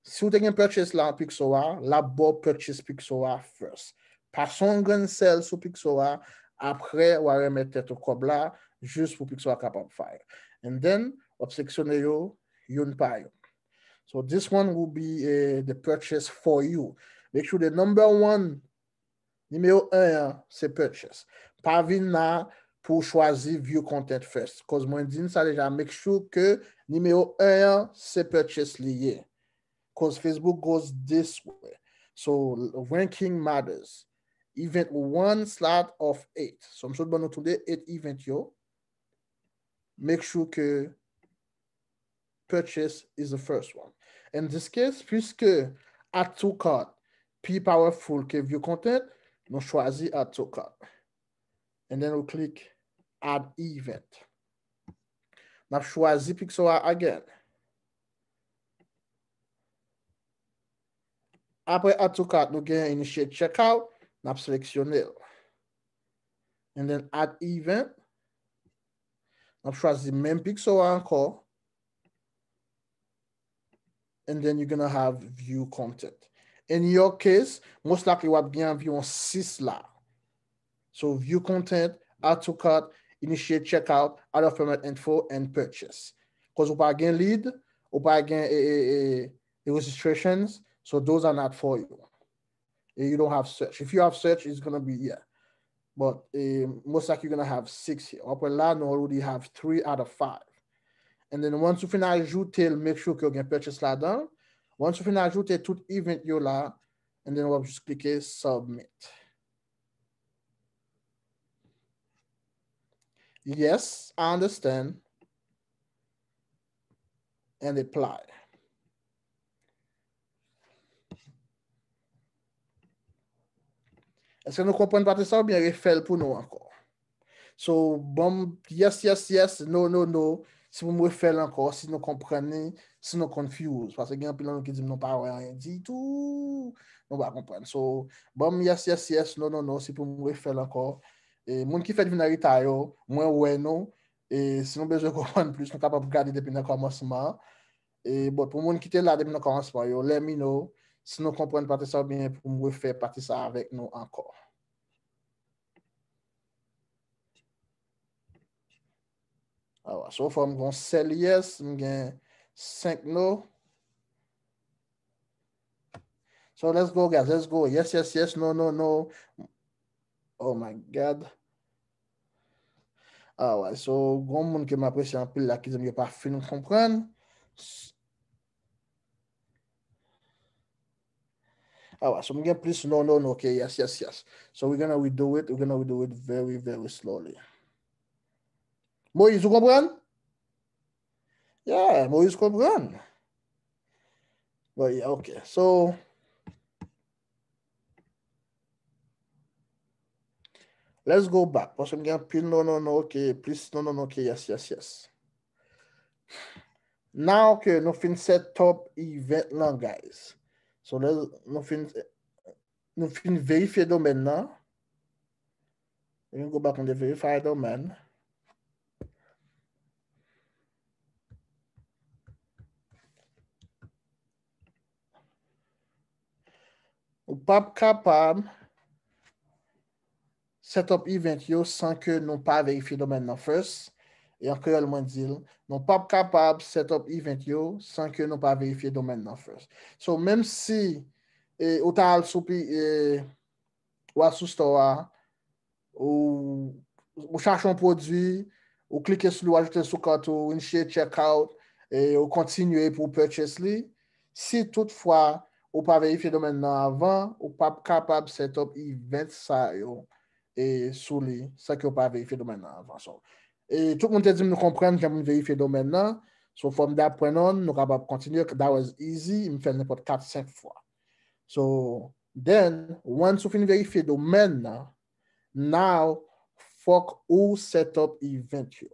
Si w te gen purchase la an Pixo a, l ap ba w purchase Pixo a first. Pase yon grenn sèl sou Pixo a, apre w a remèt tèt ou kòb la, jis pou Pixo a kapab fire. And then, w ap seleksyone yo, youn pa youn. So this one will be eh, the purchase for you. Make sure the number one, nimewo en an, se purchase. Pa vin la pou w chwazi view content first. Cause mwen di n sa deja, make sure ke nimewo en an, se purchase li ye. 'Cause Facebook goes this way. So ranking matters. Event one slot of eight. So m sot ban nou tou de eight event yo. Make sure ke purchase is the first one. In this case, puisque add to cart pi powerful ke view content, nou chwazi add to cart. And then we click add event. N ap chwazi pixel a again. Apre add to cart, nou gen initiate checkout, n ap seleksyone l. And then add event, n ap chwazi menm pixel a ankò. And then you're gonna have view content. In your case, most likely w ap gen anviwon sis la. So view content, add to cart, initiate checkout, add of payment info, and purchase. 'Cause ou pa gen lead, ou pa gen e, e, e, e registrations, so those are not for you. And you don't have search. If you have search, it's gonna be, yeah. But um, most likely you're gonna have six here. Up la, nou already have three out of five. And then once you fin ajoute, make sure ke w gen purchase ladan. Once you fin ajoute tout event yo la, and then w ap just click submit. Yes, I understand. And apply. Èske nou konprann pati sa oubyen refè l pou nou ankò? So, bon, yes, yes, yes, no, no, no. Si pou m refè l ankò, si nou konprann li, si nou confuse. Paske gen anpil nan nou ki di m nou pa wè anyen ditou. Nou pa konprann. So, bon, yes, yes, yes, no, no, no. Si pou m refè l ankò. E moun ki fèk vin an reta yo, mwen wè nou. E si nou bezwen konprann plis, nou kapab gade depi nan kòmansman. E bon, pou moun ki te la depi nan kòmansman yo, let me know si nou konprann pati sa oubyen pou m refè pati sa avèk nou ankò. Awa, so far m gen yon sèl yes, m gen senk no. So let's go, guys, let's go. Yes, yes, yes, no, no, no. Oh my God. Alright, so, gon moun ke m apresye anpil la ki di m yo pa fin konprann. Alright, so m gen plis no, no, no, ok, yes, yes, yes. So we're gonna redo it, we're gonna redo it very, very slowly. Moyiz, ou konprann? Yeah, Moyiz konprann. But yeah, ok. So, let's go back. Paske m gen anpil no, no, no, ok. Plis no, no, no, ok. Yes, yes, yes. Now ke nou fin set up event lan, guys. So, lè nou fin, nou fin verifye domèn nan. Let me go back and verify domèn. Ou p ap kapab set up event yo san ke nou pa verifye domèn nan first. E an kreyòl, mwen di l, nou p ap kapab set up event yo san ke nou pa verifye domèn nan first. So, menm si e, ou ta al sou pi, e, ou al sou store a, ou, ou chache yon pwodui, ou klike sou li, ou ajoute l sou cart ou, initiate checkout, e ou kontinye pou w purchase li. Si toutfwa ou pa verifye domèn nan avan, ou p ap kapab set up event sa yo e sou li san ke w pa verifye domèn nan avan. So, e tout moun te di m nou konprann jan pou n verifye domèn nan. So, fò m aprann nou, nou kapab kontinye. That was easy. M fè l nenpòt kat, senk fwa. So, then, once ou fin verifye domèn nan, now, fòk ou set up event yo.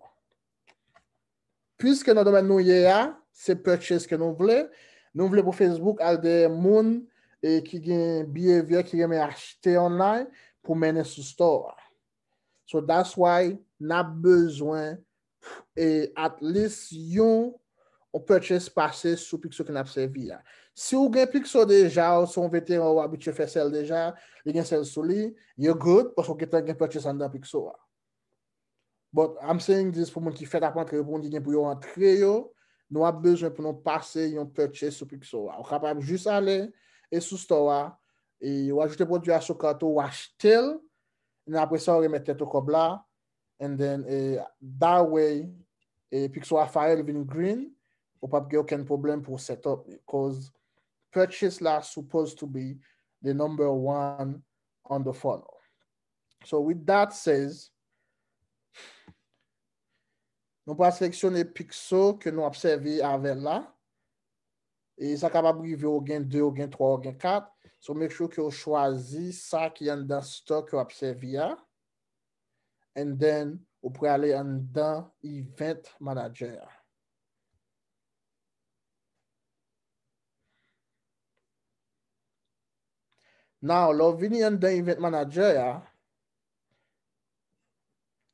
Piske nan domèn nou ye a, se purchase ke nou vle. Nou vle pou Facebook al dèyè moun e ki gen behavior, ki renmen achte online pou mennen sou store a. So that's why n ap bezwen e at least yon, yon purchase pase sou pixel ke n ap sèvi a. Si w gen pixel deja, ou se yon veteran, ou abitye fè sèl deja, li gen sèl sou li, you're good, paske w gentan gen purchase anndan pixel a. But I'm saying this pou moun ki fèk ap antre yo, pou moun ki gen pou yo antre yo, nou ap bezwen pou nou pase yon purchase sou pixel a. Ou kapab jis ale e sou store a, e ou ajoute pwodui a sou cart ou, ou achte l, e apre sa ou remèt tèt ou kòb la, and then e, that way, e pixel a fire, l vin green, ou p ap gen okenn pwoblèm pou w set up li. 'Cause purchase la supposed to be the number one on the funnel. So with that says, nou pral seleksyone pixel ke nou ap sèvi avè l la. E sa kapab rive ou gen de, ou gen twa, ou gen kat. So make sure ke ou chwazi sa ki anndan stock ke w ap sèvi a. And then ou prale anndan event manager a. Now, lè w vini anndan event manager a,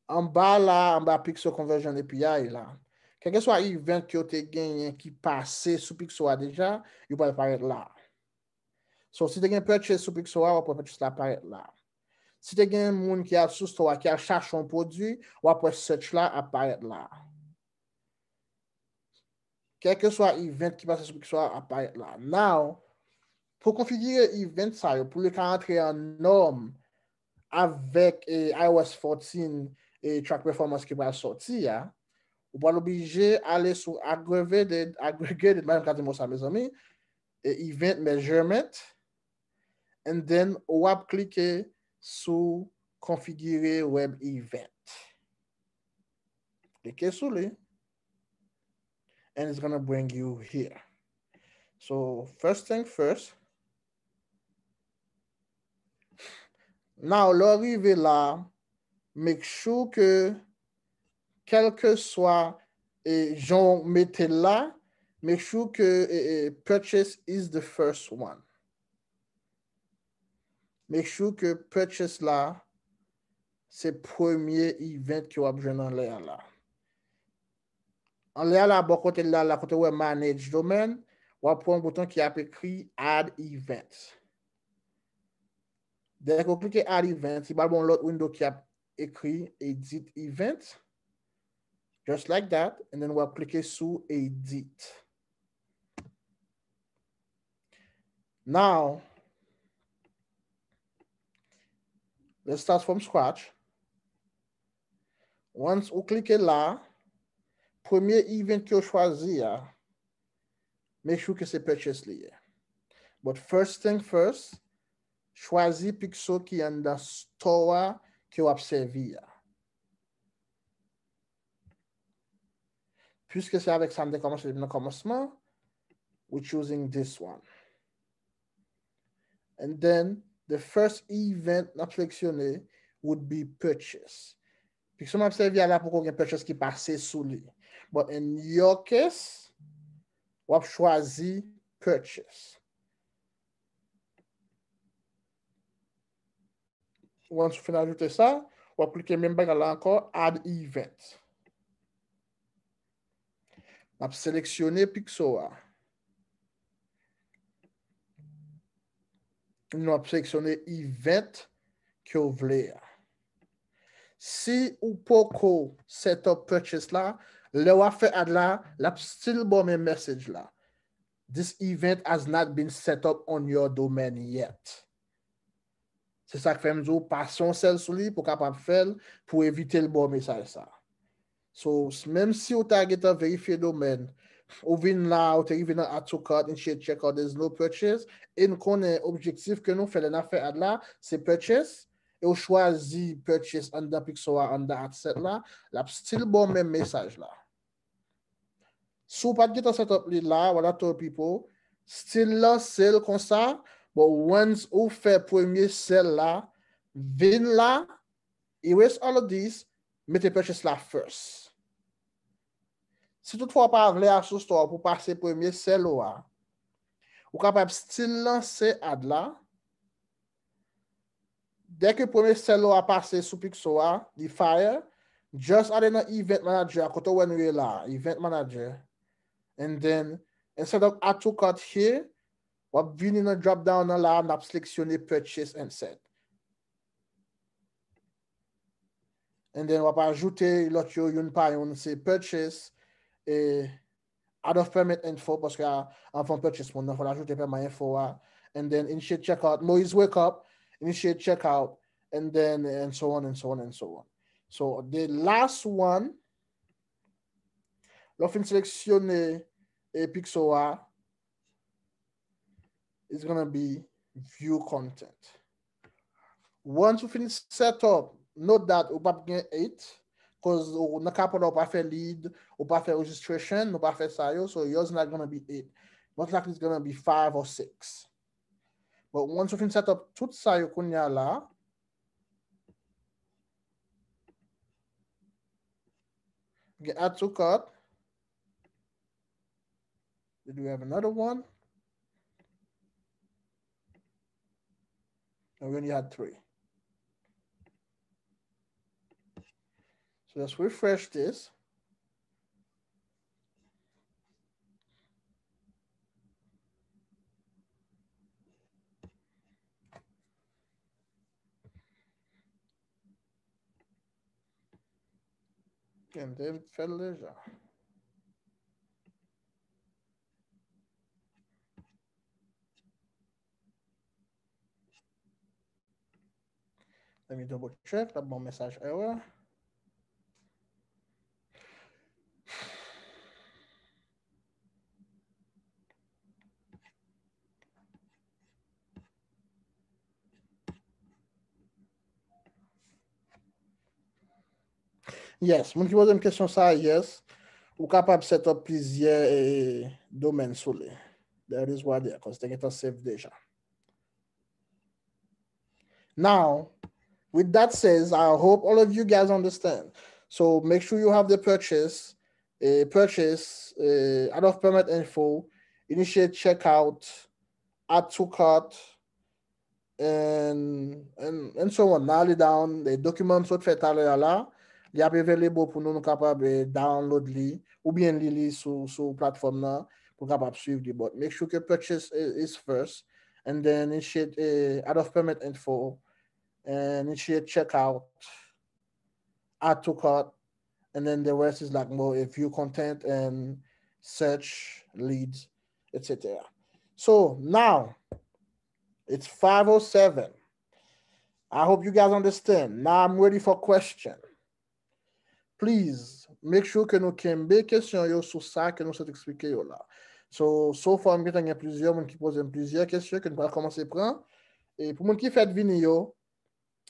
anba la, anba pixel conversion A P I la, kèlkeswa event ke w te genyen ki pase sou pixel a deja, yo pral parèt la. So, si te gen purchase sou pixel a, w ap wè purchase la parèt la. Si te gen moun ki al sou store a, ki al chache yon pwodui, w ap wè search la ap parèt la. Kèlkeswa event ki pase sou pixel a ap parèt la. Now, pou konfigire event sa yo, pou li ka antre an nòm avèk eh, iOS fourteen e track performance ki pral sòti a, ou pral oblije ale sou aggravated, aggregated, mwen menm ka di mo sa, mezanmi, e event measurement, and then w ap klike sou configure web event. Klike sou li. And it's gonna bring you here. So, first thing first. Now, lè w rive la, make sure ke, kèlkeswa eh, jan w mete l la, make sure ke eh, eh, purchase is the first one. Make sure ke purchase la, se premye event ke w ap jwenn anlè a la. Anlè a la, bò kote l la, la kote w wè manage domain, w ap wè yon bouton ki ap ekri add event. Dèyè ke w klike add event, li pral ba w yon lòt window ki ap ekri edit event. Just like that. And then w ap klike sou edit. Now, let's start from scratch. Once ou klike la, premye event ke w chwazi a, make sure ke se purchase li ye. But first thing first, chwazi pixel ki anndan store a ke w ap sèvi a. Piske se avèk sa m te kòmanse depi nan kòmansman, we choosing this one. And then, the first event n ap seleksyone would be purchase. Pixel m ap sèvi a la poko gen purchase ki pase sou li. But in your case, w ap chwazi purchase. Once ou fin ajoute sa, w ap klike menm bagay la ankò, add event. N ap seleksyone pixel a. Nou ap seleksyone event ke w vle a. Si ou poko set up purchase la, lè w ap fè add la, l ap still ba w menm message la. This event has not been set up on your domain yet. Se sa k fè m di w pase yon sèl sou li pou w kapab fè l, pou evite l ba w mesaj sa. So, menm si w ta gentan verifye domèn, ou vin la, ou te rive nan add to cart, initiate checkout, there's no purchase, e n konnen objektif ke nou fè lè n ap fè add la, se purchase, e w chwazi purchase anndan pixel a, anndan ad set la, l ap still ba w menm mesaj la. Si w pa t gentan set up li la, what I told people, still lanse l konsa, but once ou fè premye sell la, vin la, erase all of this, mete purchase la first. Si toutfwa w pa vle al sou store pou pase premye sell ou a, ou kapab still lanse ad la, dèke premye sell ou a pase sou pixel a, li fire, just ale nan event manager a, kote w wè nou ye la, event manager. And then, instead of add to cart here, w ap vini nan drop down nan la, n ap seleksyone purchase and set. And then, w ap ajoute lòt yo, youn pa youn, se purchase, e add of payment info, paske a, anvan purchase moun nan, fò l ajoute pèman info a. And then initiate checkout. Moise wake up, initiate checkout, and then and so on and so on and so on. So the last one, lè w fin seleksyone e pixel a, is gonna be view content. Once ou fin set up, note that ou p ap gen eight, cause ou, nan kapòt la ou pa fè lead, ou pa fè registration, nou pa fè sa yo, so yours not gonna be eight. Most likely it's gonna be five or six. But once ou fin set up tout sa yo kounye a la, gen add to cart. Did we have another one? No, we only had three. So let's refresh this. Gen de fè l deja. Let me double check, l ap ban m mesaj error. Yes, moun ki poze m kesyon sa, yes. Ou kapab set up plizyè eh, domèn sou li. That is what there, cause te gentan save deja. Now, with that says, I hope all of you guys understand. So make sure you have the purchase, uh, purchase, uh, out of permit info, initiate checkout, add to cart, and, and, and so on. Nail it down. Dokiman m sot fè talè a la, li ap available pou nou, nou kapab eh, download li, oubyen li li sou, sou platfòm nan, pou kapab swiv li. But make sure ke purchase is first, and then initiate eh, out of permit info, and initiate checkout, add to cart, and then the rest is like more a view content and search leads, et cetera. So now it's five oh seven. I hope you guys understand. Now I'm ready for question. Please, make sure ke nou kenbe kesyon yo sou sa ke nou sot eksplike yo la. So, so far, m gentan gen plizyè moun ki poze m plizyè kesyon ke nou pral kòmanse pran. E pou moun ki fèk vini yo,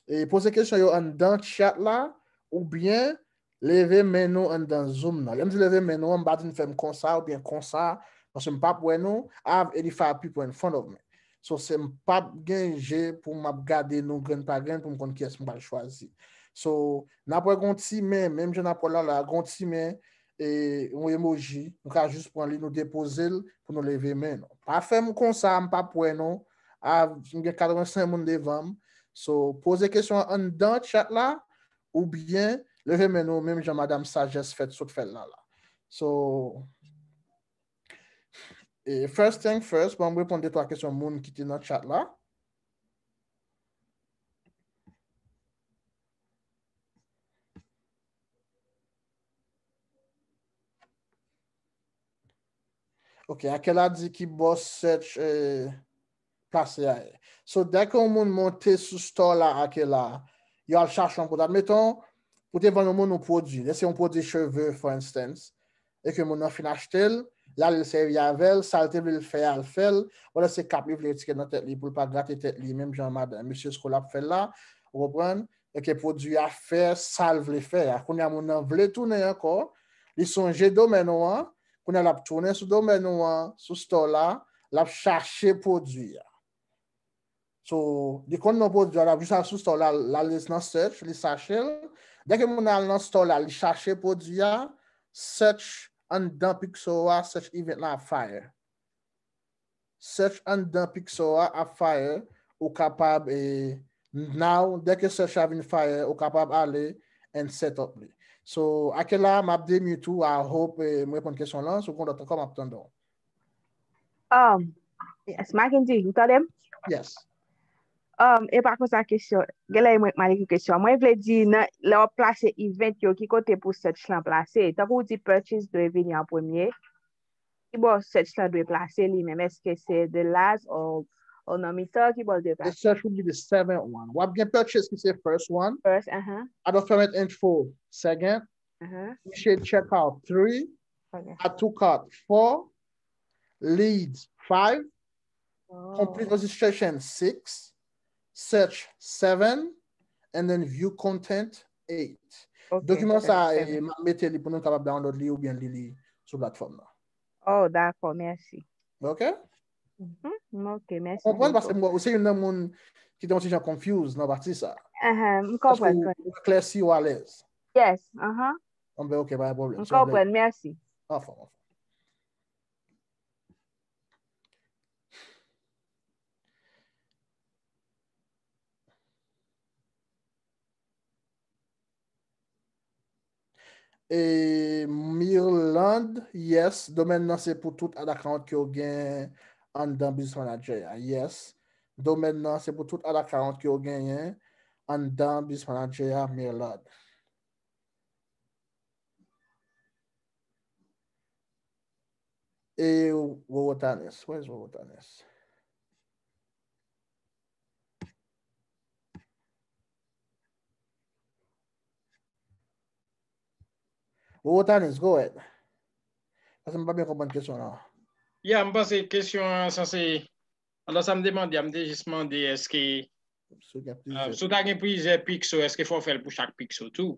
e poze kesyon yo anndan chat la, oubyen leve men nou anndan Zoom nan. Lè m di leve men nou an, m pa di n fè m konsa oubyen konsa, paske m p ap wè nou. I have eighty-five people in front of me. So, se m p ap gen je pou m ap gade nou grenn pa grenn pou m konn kiyès m pral chwazi. So, n ap wè gon ti men, menm jan n ap wè la la, gon ti men, e yon emoji, nou ka jis pran li, nou depoze l pou nou leve men nou. Pa fè m konsa, m p ap wè nou. A, m gen katrevensenk moun devan m. So, poze kesyon an anndan chat la, oubyen leve men nou, menm jan Madam Sagesse fèt sot fè l la la. So, e first thing first, ban m reponn de twa kesyon moun ki te nan chat la. Ok, Akela di ki bò search eh, plase a ye. So, dèke yon moun monte sou store la Akela, yo al chache yon pwodui. Admeton, ou te vann yon moun yon pwodui. Lè se yon pwodui cheve, for instance, e ke moun nan fin achte l, l ale l sèvi avè l, sa l te vle l fè a, l fè l, wala se kap li vle retire nan tèt li pou l pa grate tèt li, menm jan madan, mesye Scola ap fè l la, ou konprann? Èske pwodui a fè sa l vle fè a? Kounye a moun nan vle tounen ankò, li sonje domèn ou an, kounye a l ap tounen sou domèn ou an, sou store la, l ap chache pwodui a. So, li konn non pwodui a, l ap jis al sou store la, l al nan search, li chache l. Dèke moun nan al nan store la, li chache pwodui a, search anndan Pixo a, search event la ap fire. Search anndan Pixo a ap fire, ou kapab, e, now, dèke search la vin fire, ou kapab ale and set up li. So, Akela, m ap demute ou, I hope, e, m reponn kesyon lan, si w gen dòt ankò, m ap tande w. Um, yes, Mackendy, ou tande m? Yes. Um, e pa konsa kesyon, genlè e mwen k mal ekri kesyon an. Mwen vle di, nan, lè w ap plase event yo, ki kote pou search lan plase? Tankou w di purchase dwe vini an premye, ki bò search lan dwe plase li menm? Èske se the last or, or nan mitan? Ki bò l dwe The plase? Search would be the seventh one. W ap gen purchase ki se first one. First, aha, Out of permit info, second. aha. Initiate checkout, three. Ok. Add to cart, four. Leads, five. Complete registration six, search seven, and then view content eight. Dokiman sa, m ap mete li pou nou kapab download li oubyen li li sou platfòm nan. Oh, dakò, mèsi. Ok? Ok, mèsi. Konprann paske ou se youn nan moun ki te yon ti jan confused nan pati sa. M konprann. Ou eklèsi ou alèz. Yes, aha. Anben, ok, pa gen pwoblèm. M konprann, mèsi. Anfòm, anfòm. E Mirlande, yes, domèn nan se pou tout ad account ke w gen anndan Business Manager a. Yes. Domèn nan se pou tout ad account ke w genyen anndan Business Manager a, Mirlande. E Wowotanes, where is Wowotanes? Wowotanes, go ahead. Paske m pa byen konprann kesyon an. Ya, m panse kesyon an sanse Alò, sa m te mande a, m te jis mande èske si w ta gen plizyè pixel, èske fò w fè l pou chak pixel tou?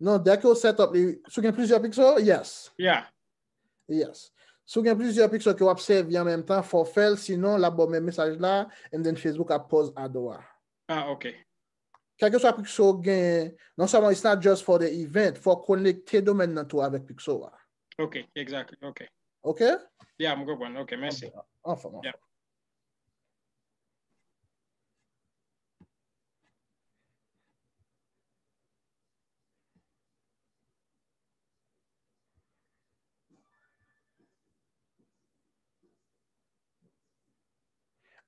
Non, dèke w set up li, si w gen plizyè pixel, yes. Yeah. Yes. Si w gen plizyè pixel ke w ap sèvi an menm tan, fò w fè l, sinon l ap ba w menm mesaj la, and then Facebook ap pause ad ou a. Ah, ok. Kèlkeswa pixel w genyen, non sèlman it's not just for the event, fò w konekte domèn nan tou avèk pixel a. Ok, exactly, ok. Ok? Yeah, m konprann. Ok, mèsi. Anfòm, anfòm.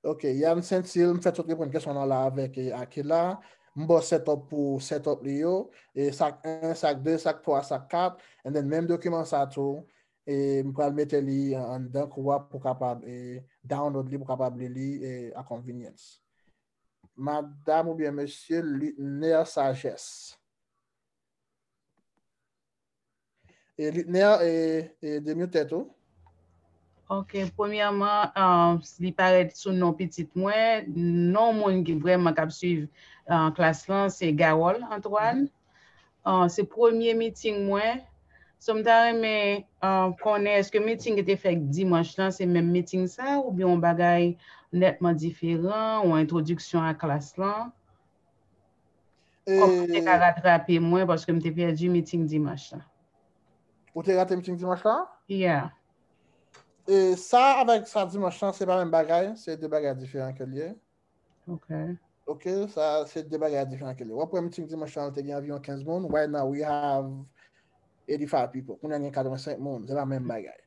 Ok, Yann Saintil, m fèk sot reponn kesyon nan la avèk Akila. M ba w set up pou set up li yo. E sak en, sak de, sak twa, sak kat. And then menm dokiman sa tou, e m pral mete li anndan kou a pou kapab e, download li, pou kapab li li e, a convenience. Madam oubyen mesye Lutner Sagesse. E Lutner, e, e demute tèt ou. Ok, premyèman, um, li parèt sou non pitit mwen. Non moun ki vrèman k ap swiv uh, klas lan, se Garol Antoine. Uh, se premye meeting mwen. So, m ta renmen uh, konnen èske meeting ki te fèt dimanch lan, se menm meeting sa, oubyen yon bagay nètman diferan, yon entwodiksyon a klas lan? Kòman w te ka ratrape mwen paske m te pèdi meeting dimanch la? Ou te rate meeting dimanch la? Yeah. E sa avèk sa dimanch lan, se pa menm bagay, se de bagay diferan ke l ye. Ok. Ok, sa se de bagay diferan ke l ye. W ap wè meeting dimanch lan, te gen anviwon kenz moun. Right now, we have eighty-five people. Kounye a gen katrevensenk moun. Se pa menm bagay.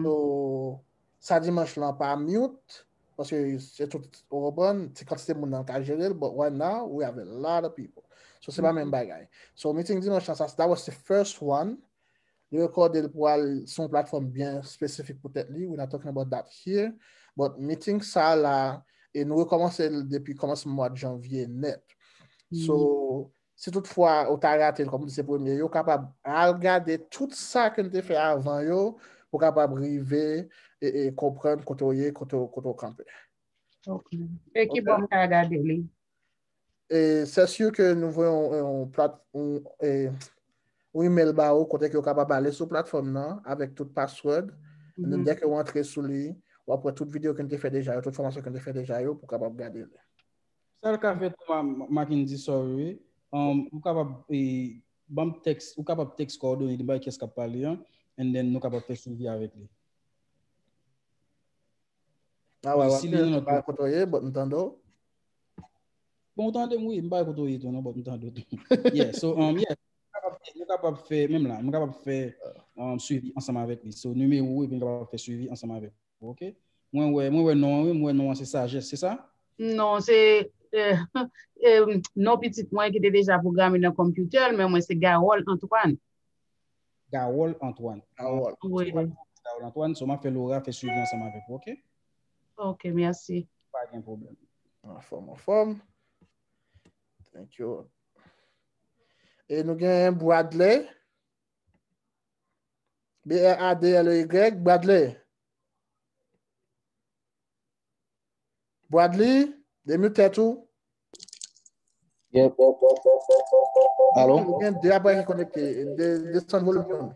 So, sa dimanch lan pa mute, paske se tout, ou konprann, ti kantite moun nan ka jere l, but right now, we have a lot of people. So, se pa menm bagay. So, meeting dimanch lan, sa, that was the first one. Li rekòde l pou al sou yon platfòm byen espesifik pou tèt li. We're not talking about that here. But meeting sa la, e nou rekòmanse l depi kòmansman mwa janvye nèt. So, si toutfwa ou ta rate l, kòm ou di se premye, yo kapab al gade tout sa ke n te fè avan yo pou kapab rive e, e konprann kote w ye, kote, kote w kanpe. Ok. E ki bò m ka gade li? E se si ke nou voye yon, yon plat, yon, e, yon email ba ou kote ke w kapab ale sou platfòm nan avèk tout password. And then, dèke w antre sou li, w ap wè tout videyo ke n te fè deja yo, tout fòmasyon ke n te fè deja yo pou w kapab gade li. Sa l ka fè tou, Mackendy, sorry, wi. Um, ou kapab e, ban m tèks, ou kapab tèks kòdone li bay kiyès k ap pale an, and then nou kapab fè swivi avèk li. Ah, wè, wè, m pa kote w ye, but m tande w. Bon, ou tande m, wi, m pa kote w ye tou, non, but m tande w tou. Yeah, so, um, yeah, nou kapab fè, nou kapab fè, menm la, nou kapab fè um, swivi ansanm avèk li. So, nimewo, epi nou kapab fè swivi ansanm avèk ou, ok? Mwen wè, mwen wè non an, wi, mwen wè non an se Sajès, se sa? Non, se eh, eh, non pitit mwen ki te deja pwograme nan konpitè l, men mwen se Garol Antoine. Garol Antoine. Garol. Wi. Garol Antoine, so m ap fè Laura fè swivi ansanm avèk ou, ok? Ok, mèsi. Pa gen pwoblèm. Anfòm, anfòm. Thank you. E nou gen Bradley. B R A D L E Y, Bradley. Bradley, demute tèt ou. Yep. Alo? Gen de aparèy ki konekte. De- Desann volim yon.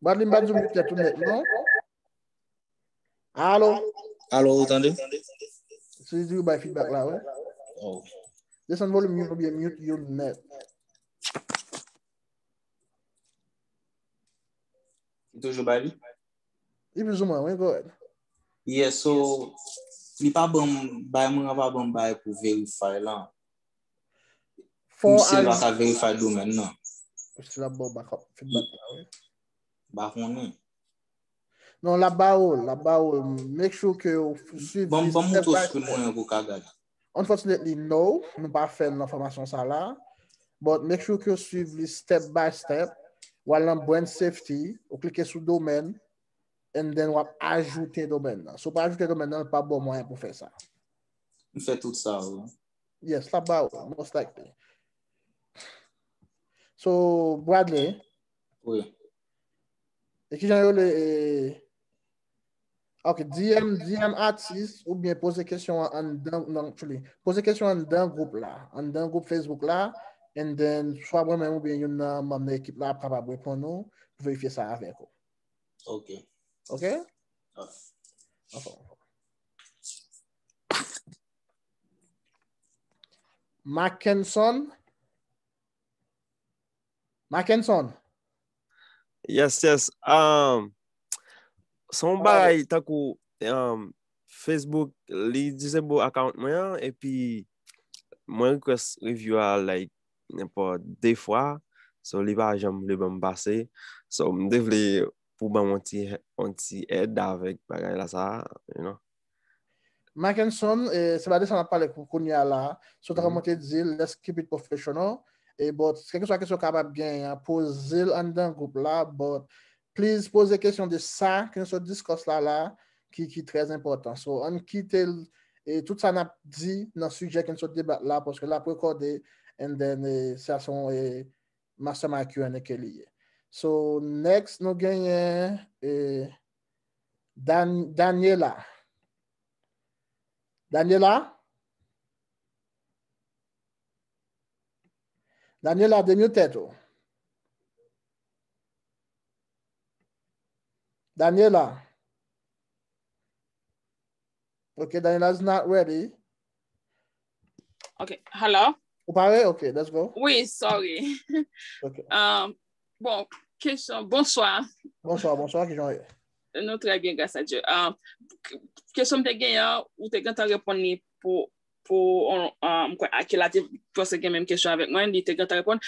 Bradley, m pa di w mute tèt ou nèt, non? Alo? Alo, ou tande? Si di w bay feedback la, wi. Oh. Desann volim yon oubyen mute yon nèt. Li toujou bay li? Li plizoumwen, wi, go ahead. Yeah, so, li pa ban m, bay mwen an pa ban m bay pou verify lan. Fò Misye al pa ka verify domèn nan. Si l ap ba w backup, feedback la, wi. M pa konnen. Non, l ap ba w, l ap ba w. Make sure ke w suiv Ban m li ban m step montre w by screen step. Mwen an pou w ka gade. Unfortunately, no, nou pa fè l nan fòmasyon sa la. But make sure ke w suiv li step by step. W al nan brand safety, ou klike sou domèn, and then w ap ajoute domèn nan. Si w pa ajoute domèn nan, l pa ba w mwayen pou fè sa. M fè tout sa, wi. Yes, l ap ba w, most likely. So, Bradley, Wi. e kijan yo le, e, ok, D M, D M atis oubyen poze kesyon an anndan, non, actually, poze kesyon anndan gwoup la, anndan gwoup Facebook la, and then swa mwen menm oubyen youn nan manm nan ekip la ap kapab reponn ou pou verifye sa avèk ou. Ok. Ok? Ah. Anfòm. Mackenson. Mackenson. Yes, yes. Um, se yon bagay tankou um, Facebook, li disable account mwen an, epi mwen request review a like nenpòt de fwa. So, li pa janm vle ban m pase. So, m te vle pou ban m yon ti, yon ti èd avèk bagay la sa, you know. Mackenson, e, se pa de sa n ap pale kou- kounye a la. So, tankou mwen te di, let's keep it professional. E, but, kèlkeswa kesyon w kapab genyen an, poze l anndan gwoup la, but please poze kesyon de sa ke nou sot discuss la la, ki, ki trè enpòtan. So, ann kite l, e, tout sa n ap di nan sijè ke nou sot debat la, paske l ap rekòde, and then, e, sa se yon, e, mastermind Q and A ke li ye. So, next, nou genyen, e, Dan- Daniela. Daniela? Daniela, demute tèt ou. Daniela. Ok, Daniela is not ready. Ok, hello? Ou pare? Ok, let's go. Wi, sorry. Ok. Um, bon, kesyon, bonswa. Bonswa, bonswa, kijan w ye? Nou trè byen, gras a Dye. Um, k- kesyon m te genyen an, ou te gentan reponn li pou, pou, um, mwen kwè Akila te panse gen menm kesyon avèk mwen, li te gentan reponn.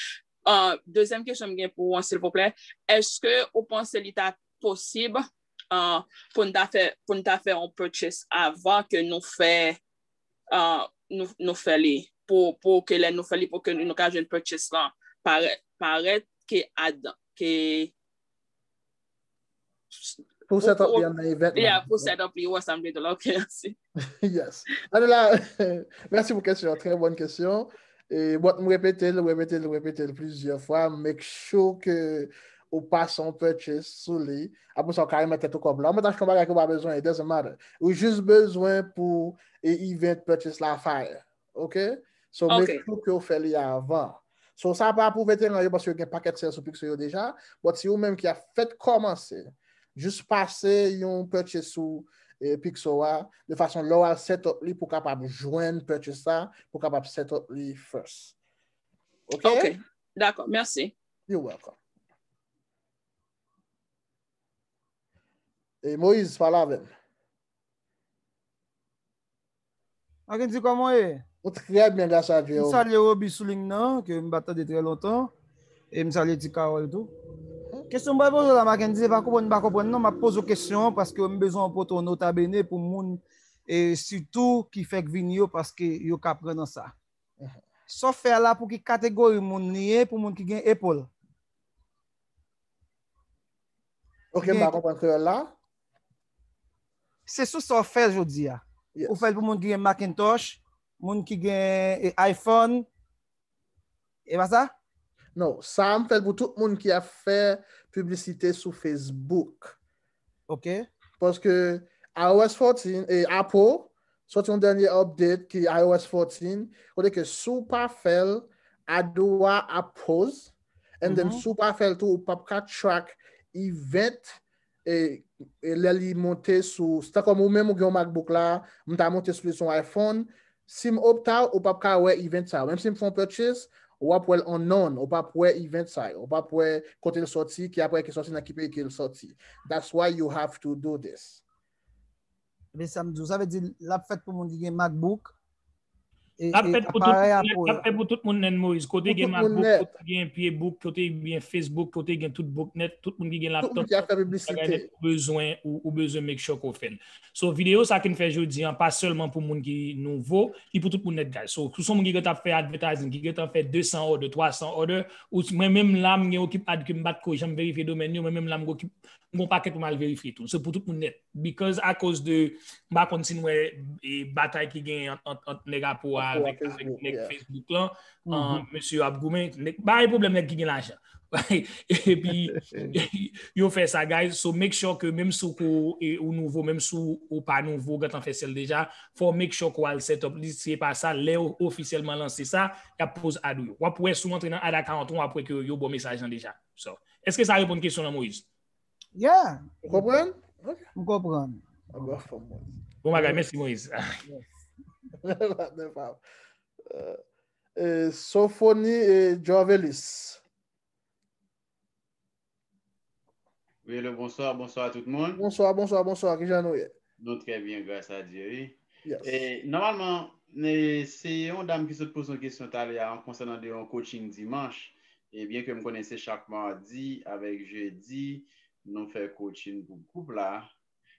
Uh, dezyèm kesyon m gen pou ou an, silvouplè, èske ou panse li ta posib, uh, pou n ta fè, pou n ta fè yon purchase avan ke nou fè, uh, nou, nou fè li, pou, pou ke lè nou fè li, pou ke nou ka jwenn purchase lan parèt, parèt ke adan, ke Pou set up pou- li an nan event la. Yeah, pou set up li, wè sa m vle di la. Ok, mèsi. Yes. Daniela, mèsi pou kesyon, trè bòn kesyon. E, but m repete l, repete l, repete l plizyè fwa. Make sure ke ou pase yon purchase sou li. Apre sa, ou ka remèt tèt ou kòb la. Ou mèt achte yon bagay ke ou pa bezwen, it doesn't matter. Ou jis bezwen pou e event purchase la fire. Ok? So, make Ok. Sure ke ou fè li avan. So, sa pa pou veteran yo, paske yo gen pakèt sales sou Pixo yo deja. But si ou menm ki ap fèk kòmanse, jis pase yon purchase sou e, Pixo a, de fason lè w al set up li pou kapab jwenn purchase sa, pou kapab set up li first. Ok? Ok, dakò, mèsi. You're welcome. E Moïse, pale avè m. Mackendy, kòman w ye? Ou trè byen, gras a Dye. M salye Roby sou liy nan, ke m pa tande trè lontan. E m salye Ti Carole tou. Kesyon m pral poze w la, Mackendy, se pa konprann m pa konprann non, m ap poze w kesyon an paske m bezwen w pote yon nota bene pou moun, e sitou ki fèk vini yo, paske yo ka pran nan sa. Sa w fè a la, pou ki kategori moun li ye, pou moun ki gen epòl? Ok, m pa konprann kreyòl la. Se sou sa w fè jodi a. Yes. Ou fè l pou moun ki gen Macintosh, moun ki gen, e, iPhone. E pa sa? Non, sa a m fè l pou tout moun ki ap fè piblisite sou Facebook. Ok. Paske iOS fourteen e Apple soti yon dènye update ki iOS fourteen, kote ke si w pa fè l, ad ou a ap pause, and then si w pa fè l tou, ou p ap ka track event, e, e lè li monte sou, se tankou ou menm ou gen yon MacBook la, m ta monte sou li sou yon iPhone, si m opt out, ou p ap ka wè event sa yo. Menm si m fè yon purchase, w ap wè l unknown, ou p ap wè event sa yo, ou p ap wè kote l soti, ki apre ki soti, nan ki peyi ke l soti. That's why you have to do this. Ebyen sa m di w, sa vle di l ap fèt pou moun ki gen MacBook. L ap fèt pou tout moun nèt, l ap fèt pou tout moun nèt, Moïse. Kote gen MacBook, kote gen Paybook, kote gen Facebook, kote gen tout book nèt, tout moun ki gen laptop, tout moun ki ap fè piblisite, ou bezwen, ou bezwen make sure ke w fè l. So, videyo sa ke n fè jodi an, pa sèlman pou moun ki nouvo, li pou tout moun nèt, guys. So, si w se yon moun ki gentan ap fè advertising, ki gentan fè de san order, twa san order, ou mwen menm la, m gen ekip ad ke m pa t ko janm verifye domèn yo, mwen menm la, m gen ekip, m gen yon pakèt pou m al verifye tou. Se pou tout moun nèt. Because akoz de, m pa konn si n wè batay ki gen ant nèg Apple a avèk nèg Facebook lan, mesye yo ap goumen, bay pwoblèm nèg ki gen lajan. Epi yo fè sa, guys. So make sure ke menm si w nouvo, menm si w pa nouvo, w gentan fè sèl deja, fò w make sure ke w al set up li. Si se pa sa, lè yo ofisyèlman lanse sa, y ap pose ad ou yo. W ap wè si w antre nan ad account ou, w ap wè ke yo ba w mesaj lan deja. So, èske sa reponn kesyon lan, Moïse? Yeah. Ou konprann? M konprann. Anba fòm mwen. Bon bagay, mèsi Moïse. Sofoni e Jovelis. Wi, hello, bonswa, bonswa tout moun. Bonswa, bonswa, bonswa, kijan nou ye? Nou trè byen, gras a Dye, wi. E, nòmalman, se yon dam ki sot poze yon kesyon talè a konsènan de yon coaching dimanch. E byen ke m konnen se chak madi avèk jedi, nou fè coaching pou gwoup la.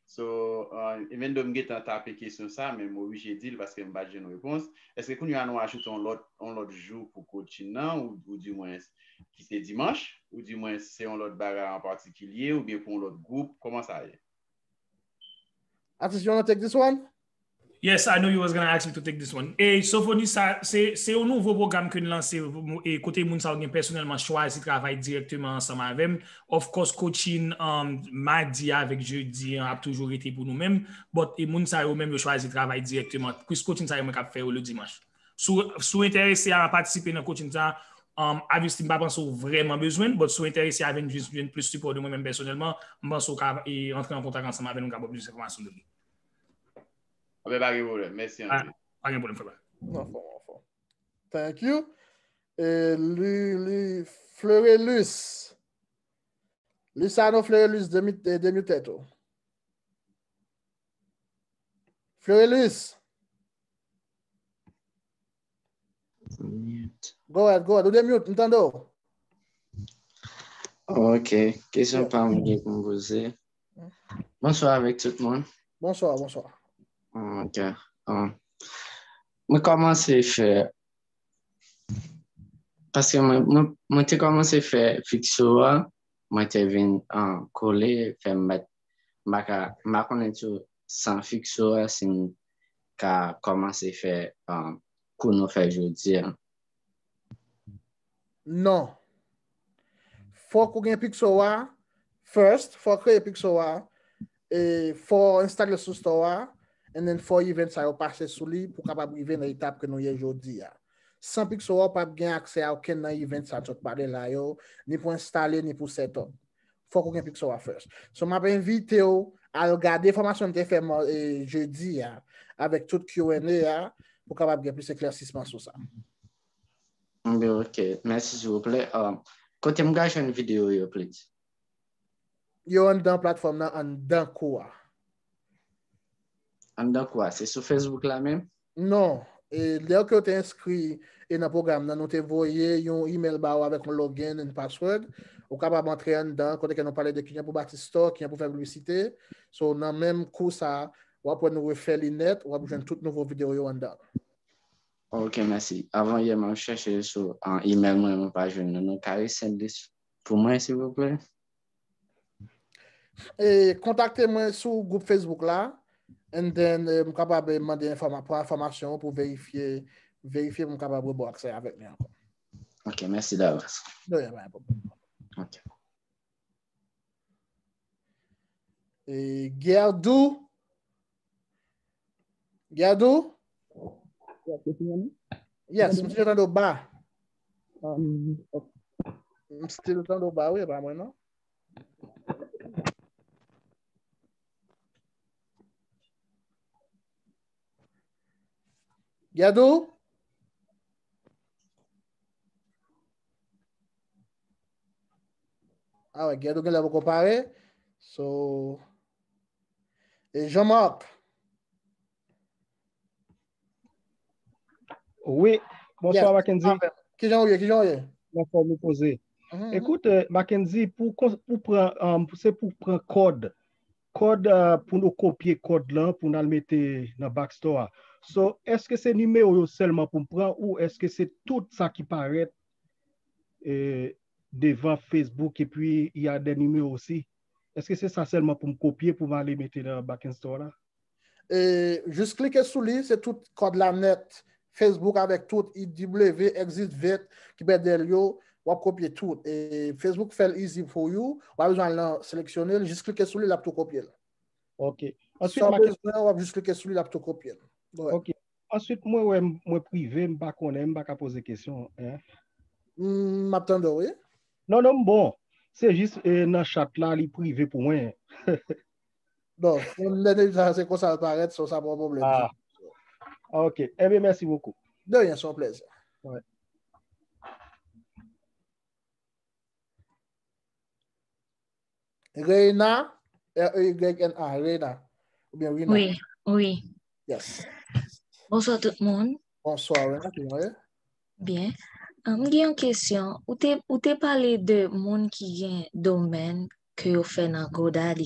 So, even though m gentan tape kesyon sa, men m oblije di l paske m pa t jwenn repons. Èske kounye a nou ajoute yon lòt, yon lòt jou pou coaching nan, ou, ou dimwens ki se dimanch, ou dimwens se yon lòt bagay an patikilye, oubyen pou yon lòt gwoup, kòman sa ye? Atis, you wanna take this one? Yes, I know you was gonna ask me to take this one. E Sofoni, sa se, se yon nouvo pwogram ke n lanse, e kote moun sa yo gen pèsonèlman chwazi travay dirèkteman ansanm avè m. Of course, coaching, um, madi avèk jedi an ap toujou rete pou nou menm. But e moun sa yo menm yo chwazi travay dirèkteman. Quiz coaching sa yo mwen k ap fè yo le dimanch. Si w, si w enterese a patisipe nan coaching sa, um, obviously, m pa panse w vrèman bezwen l, but si w enterese a vin jwenn, jwenn plis sipò de mwen menm pèsonèlman, m panse w ka, e, antre an kontak ansanm avè n, nou ka ba w plis enfòmasyon de li. Anben, pa gen pwoblèm. Mèsi anpil. Pa gen pwoblèm, frè. Anfòm, anfòm. Thank you. E, li, li, Fleurelus. Lisano Fleurelus, demute, e, demute tèt ou. Fleurelus. Go ahead, go ahead. Ou demute, m tande w. Ok, kesyon pa m gen pou m poze. Bonswa avèk tout moun. Bonswa, bonswa. Ok. Um, mwen kòmanse fè, paske mwen, mwen, mwen te kòmanse fè fikso a, mwen te vin, um, kole, fè m bat, m pa ka, m pa konnen tou san fikso a, si m ka kòmanse fè, um, kou nou fè jodi a. Non. Fòk ou gen Pixel a first, fò w kreye Pixel a, e fò w enstale l sou store a, and then fò event sa yo pase sou li pou w kapab rive nan etap ke nou ye jodi a. San Pixel a, w p ap gen aksè a okenn nan event sa n sot pale la yo, ni pou enstale, ni pou set up. Fòk ou gen Pixel a first. So, m ap envite w al gade fòmasyon n te fè, e, jedi a, avèk tout Q and A a, pou w kapab gen plis eklèsisman sou sa. Anben, ok. Mèsi, silvouplè. Um, kote m ka jwenn videyo yo, please? Yo anndan platfòm nan, anndan kou a. Anndan kou a, se sou Facebook la menm? Non. E lè ke w te enskri e nan pwogram nan, nou te voye yon email ba w avèk yon login and password. Ou kapab antre anndan, kote ke nou pale de kijan pou bati store, kijan pou fè piblisite. So, nan menm kou sa, w ap wè nou refè li nèt, w ap jwenn tout nouvo videyo yo anndan. Ok, mèsi. Avan yè, m ap chèche sou, an, email mwen, mwen pa jwenn nou. Nou ka resend li pou mwen, silvouplè? E, kontakte mwen sou gwoup Facebook la, and then, e, m kapab, e, mande enfòma-, pran enfòmasyon pou verifye, verifye pou m kapab rebò aksè avèk li ankò. Ok, mèsi davans. De rien, pa gen pwoblèm. Ok. E, Gerdou. Gerdou? Yes, m still tande w ba. M still tande w ba, wi, pa mwen, non. Gerdou? Ah ouais, Gerdou genlè poko pare. So, e Jean-Marc? Wi, bonswa Mackendy. Kijan ou ye? Kijan ou ye? Mwen fòm ou poze. Ekoute, Mackendy, pou, pou pran, um, se pou pran kòd. Kòd uh, pou nou kopye kòd lan, pou nou al mete nan Backstore a. So, èske se nimewo yo sèlman pou m pran ou èske se tout sa ki parèt eh, devan Facebook epi y a de nimewo osi? Èske se sa sèlman pou m kopye pou m ale mete nan Backstore la? E, jis klike sou li, se tout kòd la nèt. Facebook avèk tout I W, Exit Vet, ki pèdèl yo, w ap kopye tout. E Facebook fè l easy for you, w pa bezwen al nan seleksyone l, jis klike sou li, l ap tou kopye l. Ok. Answit, sa w bezwen, w ap jis klike sou li, l ap tou kopye l. Ok. Answit, mwen wè mwen prive, m pa konnen, m pa ka poze kesyon. M ap tande w, wi. Non, non, m bon. Se jis eh, nan chat la, li prive pou mwen. Bon, lè sa se konsa l parèt, so sa pa yon pwoblèm. Ah. Ok. Ebyen, mèsi bokou. De rien, se yon plèzi. Ouais. Reina, R E Y N A, Reina. Oubyen Rina. Wi, wi. Yes. Bonswa tout moun. Bonswa, Reina, kijan w ye? Byen. M gen yon kesyon. Ou te, ou te pale de moun ki gen domèn ke yo fè nan GoDaddy.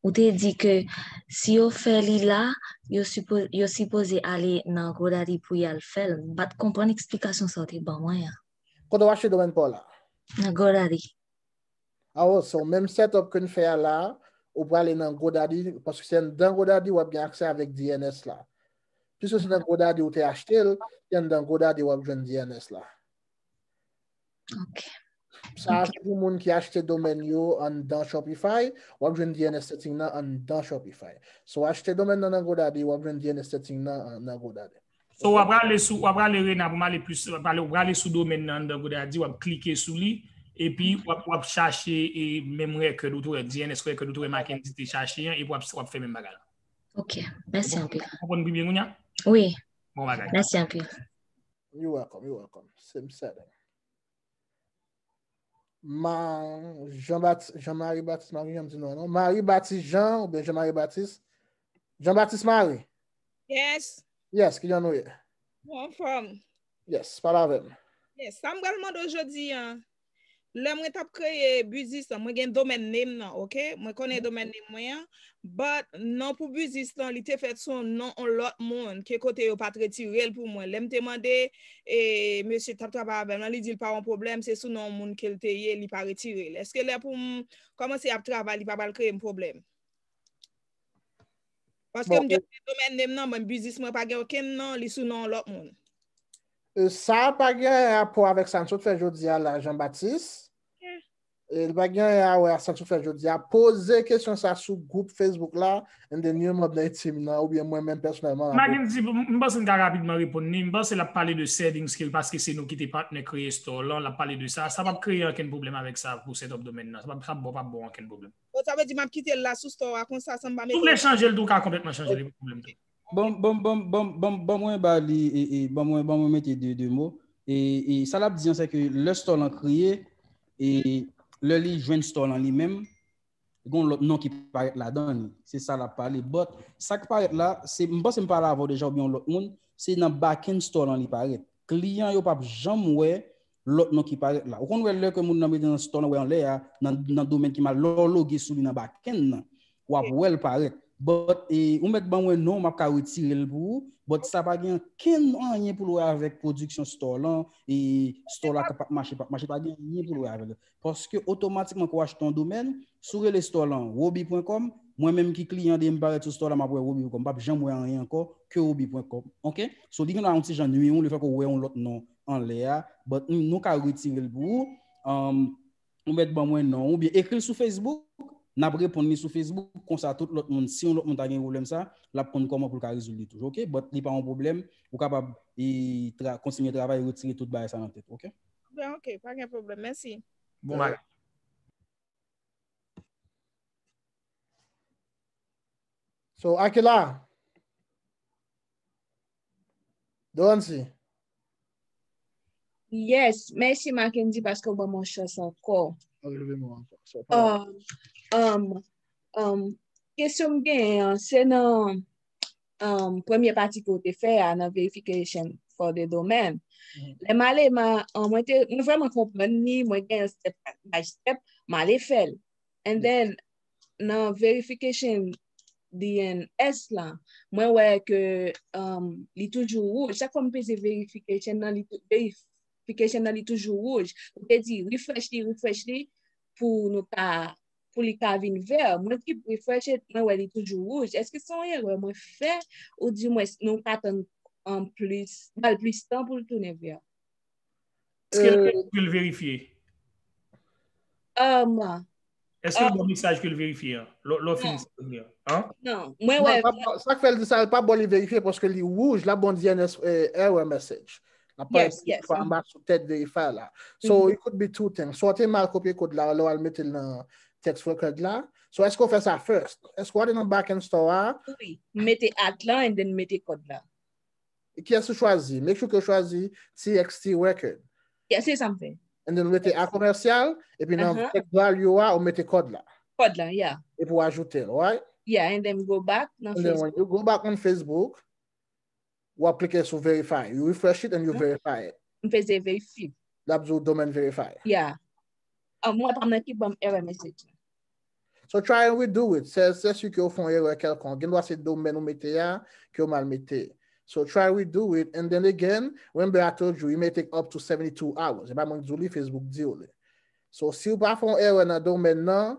Ou te di ke si yo fè li la, yo, sipo, yo sipoze ale nan GoDaddy pou y al fè l. M pa t konprann eksplikasyon sa w te ban mwen an. Kote w achte domèn pa w la? Nan GoDaddy. Awo, so menm setup ke n fè a la, ou prale nan GoDaddy, paske se anndan GoDaddy w ap gen aksè avèk D N S la. Piske se nan GoDaddy ou te achte l, se anndan GoDaddy w ap jwenn D N S la. Ok. Sa a se pou moun ki achte domèn yo anndan Shopify, w ap jwenn D N S setting nan anndan Shopify. So w achte domèn nan nan GoDaddy, w ap jwenn D N S setting nan nan GoDaddy. So, w ap prale sou, w ap prale Rena pou m ale plis, w ap prale, w prale sou domèn nan anndan GoDaddy, w ap klike sou li, epi w ap, w ap chache e, menm record ou te wè, D N S record ou te wè Mackendy te chache an, epi w ap, w ap fè menm bagay la. Ok, mèsi anpil. Ou konprann pi byen kounye a? Wi. Bon bagay. Mèsi anpil. You're welcome, you're welcome. Same setting. Ma, Jean Baptiste, Jean Marie Baptiste Marie, jan m di non, non. Marie Baptiste Jean oubyen Jean Marie Baptiste? Jean Baptiste Marie. Yes. Yes, kijan nou ye? Bon, anfòm. Yes, pale avè m. Yes, sa m pral mande w jodi an. Lè mwen t ap kreye biznis lan, mwen gen domèn name nan, ok? Mwen konnen domèn name mwen an. But non pou biznis lan, li te fèt sou non yon lòt moun, ke kote yo pa t retire l pou mwen. Lè m te mande e mesye t ap travay avè m lan, li di l pa yon pwoblèm, se sou non yon moun ke l te ye, li pa retire l. Èske lè pou m kòmanse ap travay, li pa pral kreye m pwoblèm? Paske m gen domèn name nan, mwen biznis mwen pa gen okenn non, li sou non lòt moun. Sa pa gen rapò avèk sa n sot fè jodi a la, Jean Baptiste. Li pa gen a wè a sa n sot fè jodi a. Poze kesyon sa sou gwoup Facebook la, and then yon manm nan entim nan, oubyen mwen menm pèsonèlman. Mackendy, m panse n ka rapidman reponn li. M panse l ap pale de settings ke l paske se nou ki te patnè kreye store lan, l ap pale de sa. Sa p ap kreye ankenn pwoblèm avèk sa pou setup domèn nan. Sa p ap, sa p ap ba w ankenn pwoblèm. Bon, sa vle di m ap kite l la sou store a konsa san m pa mete. Si w vle chanje l tou, w ka konplètman chanje l, pa pwoblèm tou. Ban ban ban ban ban ban mwen ba li e e ban mwen ban mwen mete de de mo. E e sa l ap di an se ke lè store lan kreye e lè li jwenn store lan li menm, gen yon lòt non ki parèt ladan li. Se sa l ap pale. But sa k parèt la, se m panse m pale avè w deja oubyen yon lòt moun, se nan backend store lan li parèt. Kliyan yo p ap janm wè lòt non ki parèt la. Ou konn wè lè ke moun nan mete nan store lan, wè anlè a, nan, nan domèn ki mal, lè w loge sou li nan backend nan, w ap wè l parèt. But e, ou mèt ban mwen non, m ap ka retire l pou ou. But sa pa gen ankenn anyen pou l wè avèk pwodiksyon store lan, e store la k ap mache, p ap mache, pa gen anyen pou l wè avèk li. Paske otomatikman ke w achte yon domèn, si w rele store lan wobi pwen kòm, mwen menm ki kliyan de m parèt sou store la, m ap wè wobi pwen kòm. M p ap janm wè anyen ankò ke wobi pwen kòm. Ok? So, li gen dwa yon ti jan nui ou, lefètke w wè yon lòt non anlè a, but nou ka retire l pou ou. Um, ou mèt ban mwen non, oubyen ekri l sou Facebook, n ap reponn li sou Facebook, konsa tout lòt moun, si yon lòt moun ta gen pwoblèm sa, l ap konn kòman pou l ka rezoud li tou, ok? But li pa yon pwoblèm, ou kapab e, tra, kontinye travay, retire tout bagay sa nan tèt, ok? Ben, ok, pa gen pwoblèm, mèsi. Bon bagay. So, Akila. Dorancy. Yes, mèsi Mackendy paske w ban mwen chans ankò. Ou leve mwen ankò. So, Um, um, um, kesyon m genyen an, se nan um, premye pati ke w te fè a nan verification for the domain. Lè m ale, ma, um, mwen te, mwen vrèman konprann li, mwen gen yon step by step, m ale fè l. And then, nan verification D N S la, mwen wè ke um, li toujou wouj. Chak fwa m peze verification nan, li tou- verification nan li toujou wouj. Ou te di refresh li, refresh li pou nou ka pou li ka vin vè. Mwen ki refresh it, mwen wè li toujou wouj. Èske se yon erè mwen fè ou di mwen nou ka tann an plis, ba l plis tan pou l tounen vè? Èske l verifye? Um, Èske l ban mesaj ke l verifye an? Lè w fin sa li an? Non, mwen wè. Sa k fè l di sa, l pa ban li verifye paske li wouj, l ap ban D N S error message. L ap parèt twa anba sou tèt verify la. So it could be two things. Swa w te mal kopye kòd la, lè w al mete l nan text record la. So èske w fè sa first? Èske w ale nan backend store a? Wi, mete at lan and then mete kòd la. Kiyès ou chwazi? Make sure ke w chwazi T X T record. Yeah, se sa m fè. And then w mete a commercial, epi nan text value a, ou mete kòd la. Kòd la, yeah. Epi w ajoute l, right? Yeah, and then go back nan And then when Facebook. You go back on Facebook, w ap klike sou verify. You refresh it and you verify it. M peze verify. L ap di w domain verify. Yeah. Ah, mwen pa nan ki ban m error message. So try and redo it. Se se si ke w fè yon erè kèlkonk. Gen dwa se domain ou mete a ke w mal mete. So try redo it and then again, remember I told you it may take up to seventy-two hours. E pa mwen ki di w li, Facebook di w li. So si w pa fè yon erè nan domain nan,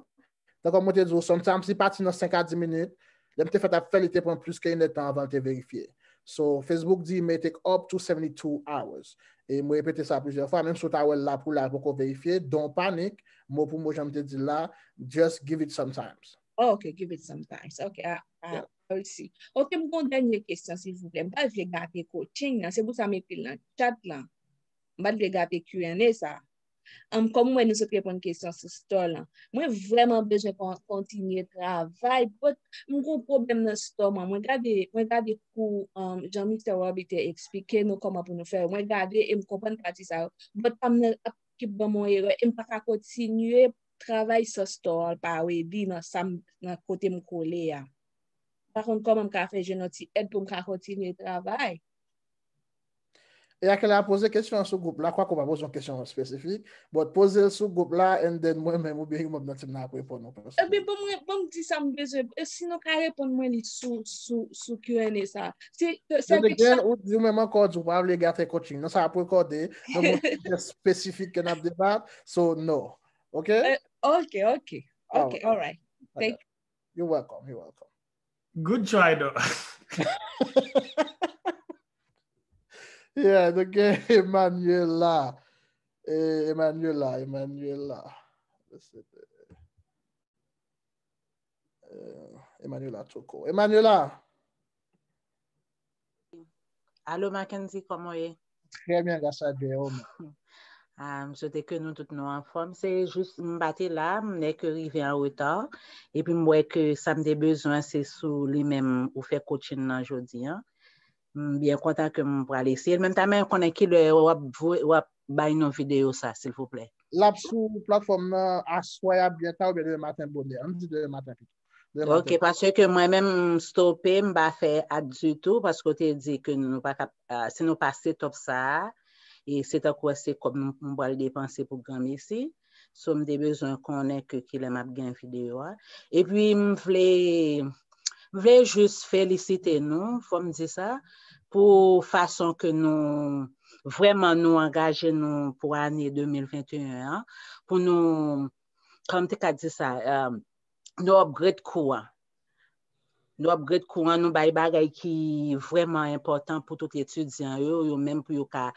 tankou mwen te di w, sometimes li pati nan senk a dis minit. Lè m te fèt ap fè, li te pran plis ke inèdtan avan l te verifye. So Facebook di it may take up to seventy-two hours. E mwen repete sa plizyè fwa, menm si w ta wè l la pou la, l poko verifye, don't panic, mo pou mo jan m te di l la, just give it sometimes. Oh, ok, give it sometimes. Ok, I, I, I will see. Ok, m gon dènye kesyon silvouplè. M pa vle gate coaching nan, se pou sa m ekri l nan chat lan. M pa vle gate Q and A sa. Um, kòm mwen nou sot reponn kesyon sou store lan. Mwen vrèman bezwen kon- kontinye travay. But m gon pwoblèm nan store mwen. Mwen gade, mwen gade kou um, jan Mister Robbie te eksplike nou kòman pou nou fè. Mwen gade e m konprann pati sa yo. But pa m nan ap ki ban mwen erè e m pa ka kontinye travay san store pa ready nan sa m- nan kote m kole a. M pa konn kòman m ka fè jwenn yon ti èd pou m ka kontinye travay. E Akila poze kesyon an sou gwoup la, kwak ou pa poze yon kesyon espesifik, but poze l sou gwoup la and then mwen menm oubyen yon manm nan tim nan ap reponn ou. Ebyen bon mwen bon m di sa m bezwen. E si nou ka reponn mwen li sou sou sou Q and A sa. Se se And again, ou di ou menm ankò di ou pa vle gate coaching. Non, sa ap rekòde, nou gon sijè espesifik ke n ap debat, so no. Ok? Ok, ok. Ok, alright. Thank you. You're welcome, you're welcome. Good try though. Yeah, the game Emanuela. Eh, Emanuela, Emanuela. Let's see. Eh, Emanuela Toko. Emanuela. Alo Mackendy, kòman w ye? Très bien, grâce à Dieu. Oh, man. Ah, m swete ke nou tout nou anfòm. Se jis m pa te la, m nèk rive an reta. Epi m wè ke sa m te bezwen se sou li menm ou fè coaching nan jodi an. M byen kontan ke m pral eseye l. Men m ta renmen konnen kilè w ap voye, w ap bay nou videyo sa, silvouplè. L ap sou platfòm nan aswè a byen ta oubyen demen maten bonè. Ann di demen maten pito. Demen maten. Ok, paske mwen menm m stope, m pa fè at ditou, paske w te di ke nou pa ka, ah, si nou pa set up sa a, e se tankou se kòb nou m pral depanse pou granmesi. So m te bezwen konnen ke kilè m ap gen videyo a. Epi m vle, m vle jis felisite nou, fò m di sa, pou fason ke nou vrèman nou angaje nou pou ane de mil venteyen an, pou nou, kòman m te ka di sa, um, nou upgrade kou an. Nou upgrade kou an, nou bay bagay ki vrèman enpòtan pou tout etidyan yo, yo menm pou yo ka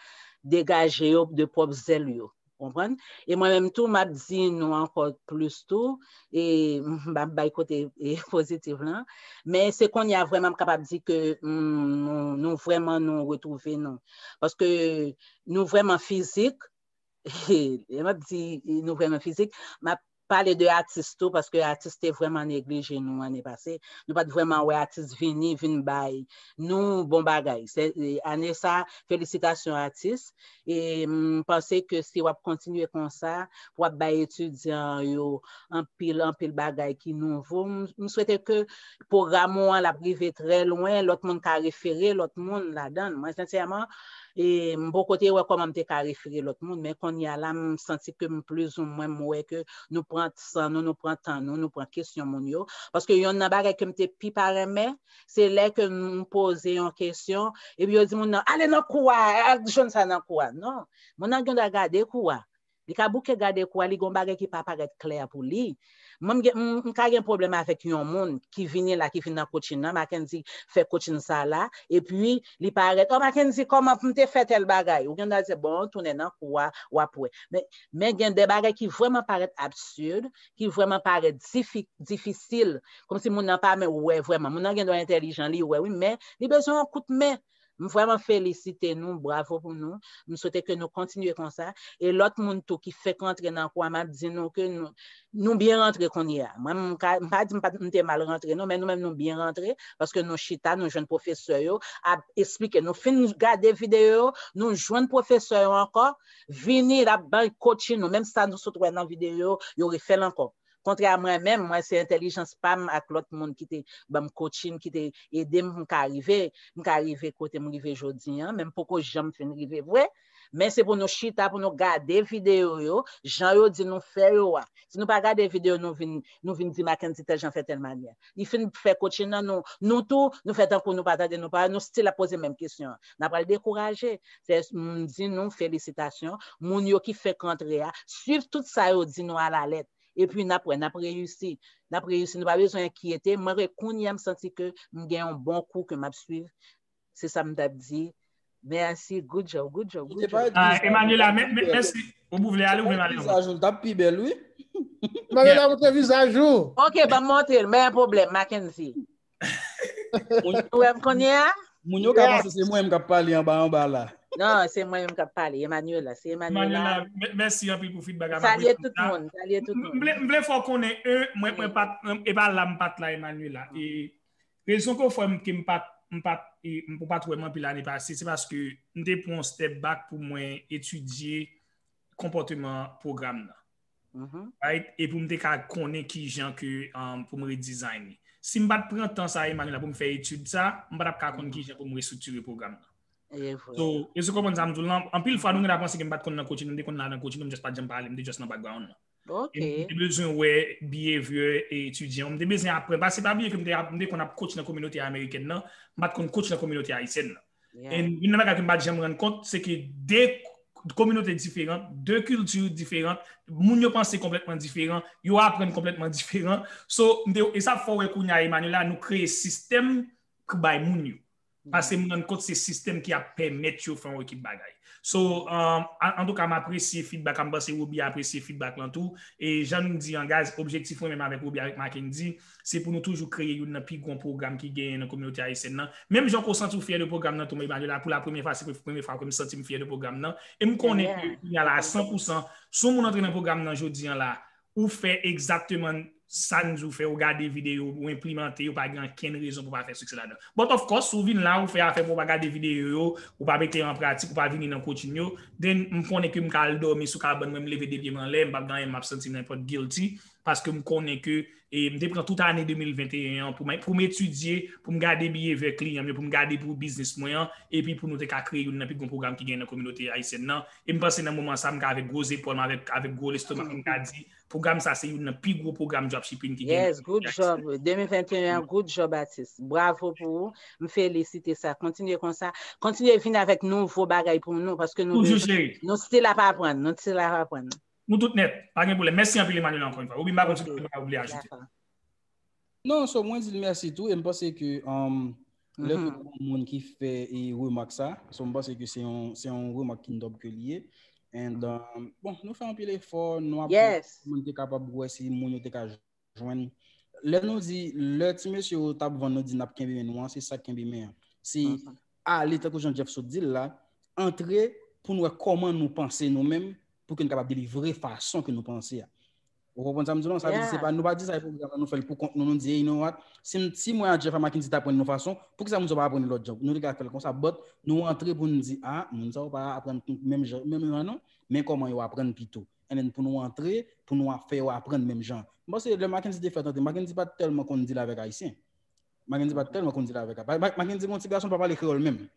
degaje yo de pwòp zèl yo. Konprann? E mwen menm tou, m ap di nou ankò plis tou, e m ap bay kote e pozitif lan. Men se kounye a vrèman m kapab di ke mm, nou, nou vrèman nou retwouve nou. Paske nou vrèman fizik, e m ap di nou vrèman fizik, m ap pale de atis tou, paske atis te vrèman neglije nou ane pase. Nou pa t vrèman wè atis vini, vin bay nou bon bagay. Se, e, ane sa, felisitasyon atis. E m panse ke si w ap kontinye konsa, w ap bay etidyan yo anpil, anpil bagay ki nouvo. M, m swete ke pwogram ou an l ap rive trè lwen, lòt moun ka refere lòt moun ladan l. Mwen, sensèman, e m poko te wè kòman m te ka refere lòt moun, men kounye a la, m santi ke m plizoumwen, m wè ke nou pran san nou, nou pran tan nou, nou pran kesyon moun yo. Paske yonn nan bagay ke m te pi pa renmen, se lè ke m poze yon kesyon, epi yo di moun nan, ale nan kou a, al jwenn sa nan kou a. Non, moun nan gen dwa gade kou a. Li ka bouke gade kou a, li gen yon bagay ki pa parèt klè pou li. Mwen, m, gen- m, m ka gen pwoblèm avèk yon moun ki vini la, ki vin nan coaching nan, Mackenzie fè coaching sa la, epi li parèt, oh, Mackenzie, kòman m te fè tèl bagay? Ou gen dwa di, bon, tounen nan kou a, w ap wè. Men, men gen de bagay ki vrèman parèt absid, ki vrèman parèt difi, difisil, kòmsi moun nan pa men wè vrèman. Moun nan gen dwa entèlijan, li wè, wi, men li bezwen yon kout men. M vrèman felisite nou, bravo pou nou. M swete ke nou kontinye konsa. E lòt moun tou ki fenk rantre nan kou a, m ap di nou ke nou, nou byen rantre kounye a. Mwen, m ka- m pa di m pa- m te mal rantre, non, men nou menm nou byen rantre, paske nou chita, nou jwenn pwofesè yo ap esplike. Nou fin gade videyo yo, nou jwenn pwofesè yo ankò, vini, l ap bay coaching nou. Menm sa nou sot wè nan videyo yo, yo refè l ankò. Kontrè a mwen menm, mwen se entèlijans pa m ak lòt moun ki te ban m coaching, ki te ede m pou m ka rive, m ka rive kote m rive jodi an, men m poko janm fin rive vre. Men se pou nou chita, pou nou gade videyo yo, jan yo di nou fè yo a. Si nou pa gade videyo, nou vin, nou vin di Mackenzie tèl jan fè tèl manyè. Li fin fè coaching nan, nou, nou tou, nou fè tankou nou pa tande, nou pa, nou still ap poze menm kesyon an. N ap pral dekouraje. Se, m di nou felisitasyon. Moun yo ki fenk rantre a, swiv tout sa yo di nou alalèt. Epi n ap wè, n ap reyisi. N ap reyisi, nou pa bezwen enkyete. Mwen, kounye a, m santi ke m gen yon bon kou ke m ap swiv. Se sa m t ap di. Mèsi, good job, good job, good job. Ah, Emmanuela, mè- mè- mèsi. Ou pou vle ale, ou vle m ale ankò? Vizaj ou, l t ap pi bèl, wi. Emmanuela, montre vizaj ou. Ok, ban m montre l, men pwoblèm, Mackenzie. Ou wè m kounye a? Moun yo ka panse se mwen menm k ap pale anba anba la. Non, se mwen menm k ap pale, Emmanuela, se Emmanuela. Emmanuela, mè- mèsi anpil pou feedback a. Salye tout moun, salye tout moun. M vle, m vle fè w konnen, e, mwen, mwen pa, e pa la m pa t la, Emmanuela. E rezon ke w fè m, ke m pa, m pa, e, m pa t wè m anpil ane pase, se paske m te pran yon step back pou mwen etidye konpòteman pwogram nan. Right? E pou m te ka konnen ki jan ke, um, pou m redesign li. Si m pa t pran tan sa, Emmanuela, pou m fè etid sa, m pa t ap ka konn ki jan pou m restriktire pwogram nan. So, e se konprann sa m di w lan, anpil fwa nou gen ta panse ke m pa t konn nan coaching, m te konn la nan coaching, m just pa t janm pale, m te just nan background nan. E m te bezwen wè behavior etidyan, m te bezwen aprann. Paske pa bliye ke m te, m te konn ap coach nan kominote amerikèn nan, m pa t konn coach nan kominote ayisyèn nan. And youn nan bagay ke m pa t janm rann kont, se ke de kominote diferan, de kilti diferan, moun yo panse konplètman diferan, yo aprann konplètman diferan. So, m te, e sa fè w wè kounye a, Emmanuela, nou kreye sistèm pou bay moun yo. Paske m rann kont se sistèm ki ap pèmèt yo fè yon ekip bagay. So, um, an, antouka, m apresye feedback la, m panse Roby apresye feedback lan tou. E jan nou di an, guys, objektif mwen menm avèk Roby, avèk Mackenzie, se pou nou toujou kreye youn nan pi gwo pwogram ki genyen nan kominote ayisyèn nan. Menm jan ke w santi w fyè de pwogram nan tou, Emmanuela, pou la premyè fwa, se premyè fwa ke m santi m fyè de pwogram nan. E m konnen ke kounye a la, a san pou san, si yon moun antre nan pwogram nan jodi an la, ou fè egzakteman sa n di w fè, ou gade videyo, ou enplimante, ou pa gen okenn rezon pou w pa fè siksè ladan. But of course, si w vin la, ou fè afè pa, ou pa gade videyo yo, ou pa mete yo an pratik, ou pa vini nan coaching yo, then m konnen ke m ka al dòmi sou kabann mwen, m leve de pye m anlè, m p ap gen anyen, m ap santi m nenpòt guilty, paske m konnen ke, e, m te pran tout ane de mil venteyen an pou m, pou m etidye, pou m gade behavior kliyan m yo, pou m gade pou biznis mwen an, epi pou nou te ka kreye youn nan pi gwo pwogram ki genyen nan kominote ayisyèn nan. E m panse nan moman sa, m ka avèk gwo zepòl, m avèk, avèk gwo lestomak, m ka di, pwogram sa se youn nan pi gwo pwogram dropshipping ki genyen. Yes, good job. De mil venteyen an, good job, atis. Bravo pou ou. M felisite sa. Kontinye konsa. Kontinye vin avèk nouvo bagay pou nou, paske nou, nou still ap aprann. Nou still ap aprann. Nou tout nèt. Pa gen pwoblèm. Mèsi anpil, Emmanuela, ankò yon fwa. Oubyen m pa konn si w gen bagay ou vle ajoute. Non, so mwen di l mèsi tou, e m panse ke, um, lè ke gon moun ki fè, e, remak sa, so m panse ke se yon, se yon remak ki nòb ke li ye. And, um, bon, nou fè anpil efò, nou ap pran kòman nou te kapab wè si moun yo te ka jwenn. Lè nou di, lè ti mesye yo t ap vann, nou di n ap kenbe men nou an, se sa k kenbe men an. Se ale, tankou jan Jeff sot di l la, antre pou n wè kòman nou panse nou menm, pou ke n kapab delivre fason ke nou panse a. Ou konprann sa m di w lan? Sa vle di se pa, nou pa di sa e pwogram lan, nou fè l pou kont nou, nou di, "Hey, you know what? Si m, si mwen ak Jeff ak Mackendy t aprann yon fason, poukisa moun sa yo pa aprann lòt jan?" Nou te ka fè l konsa, but nou antre pou n di, "Ah, moun sa yo pa aprann menm jan, menm jan non, men kòman yo aprann pito." And then pou nou antre, pou nou ap fè yo aprann menm jan. M panse lè Mackendy te fèt antre, Mackendy pa t tèlman konn deal avèk Ayisyen. Mackendy pa t tèlman konn deal avèk, pa, pa, Mackendy gon ti gason pa pale kreyòl menm.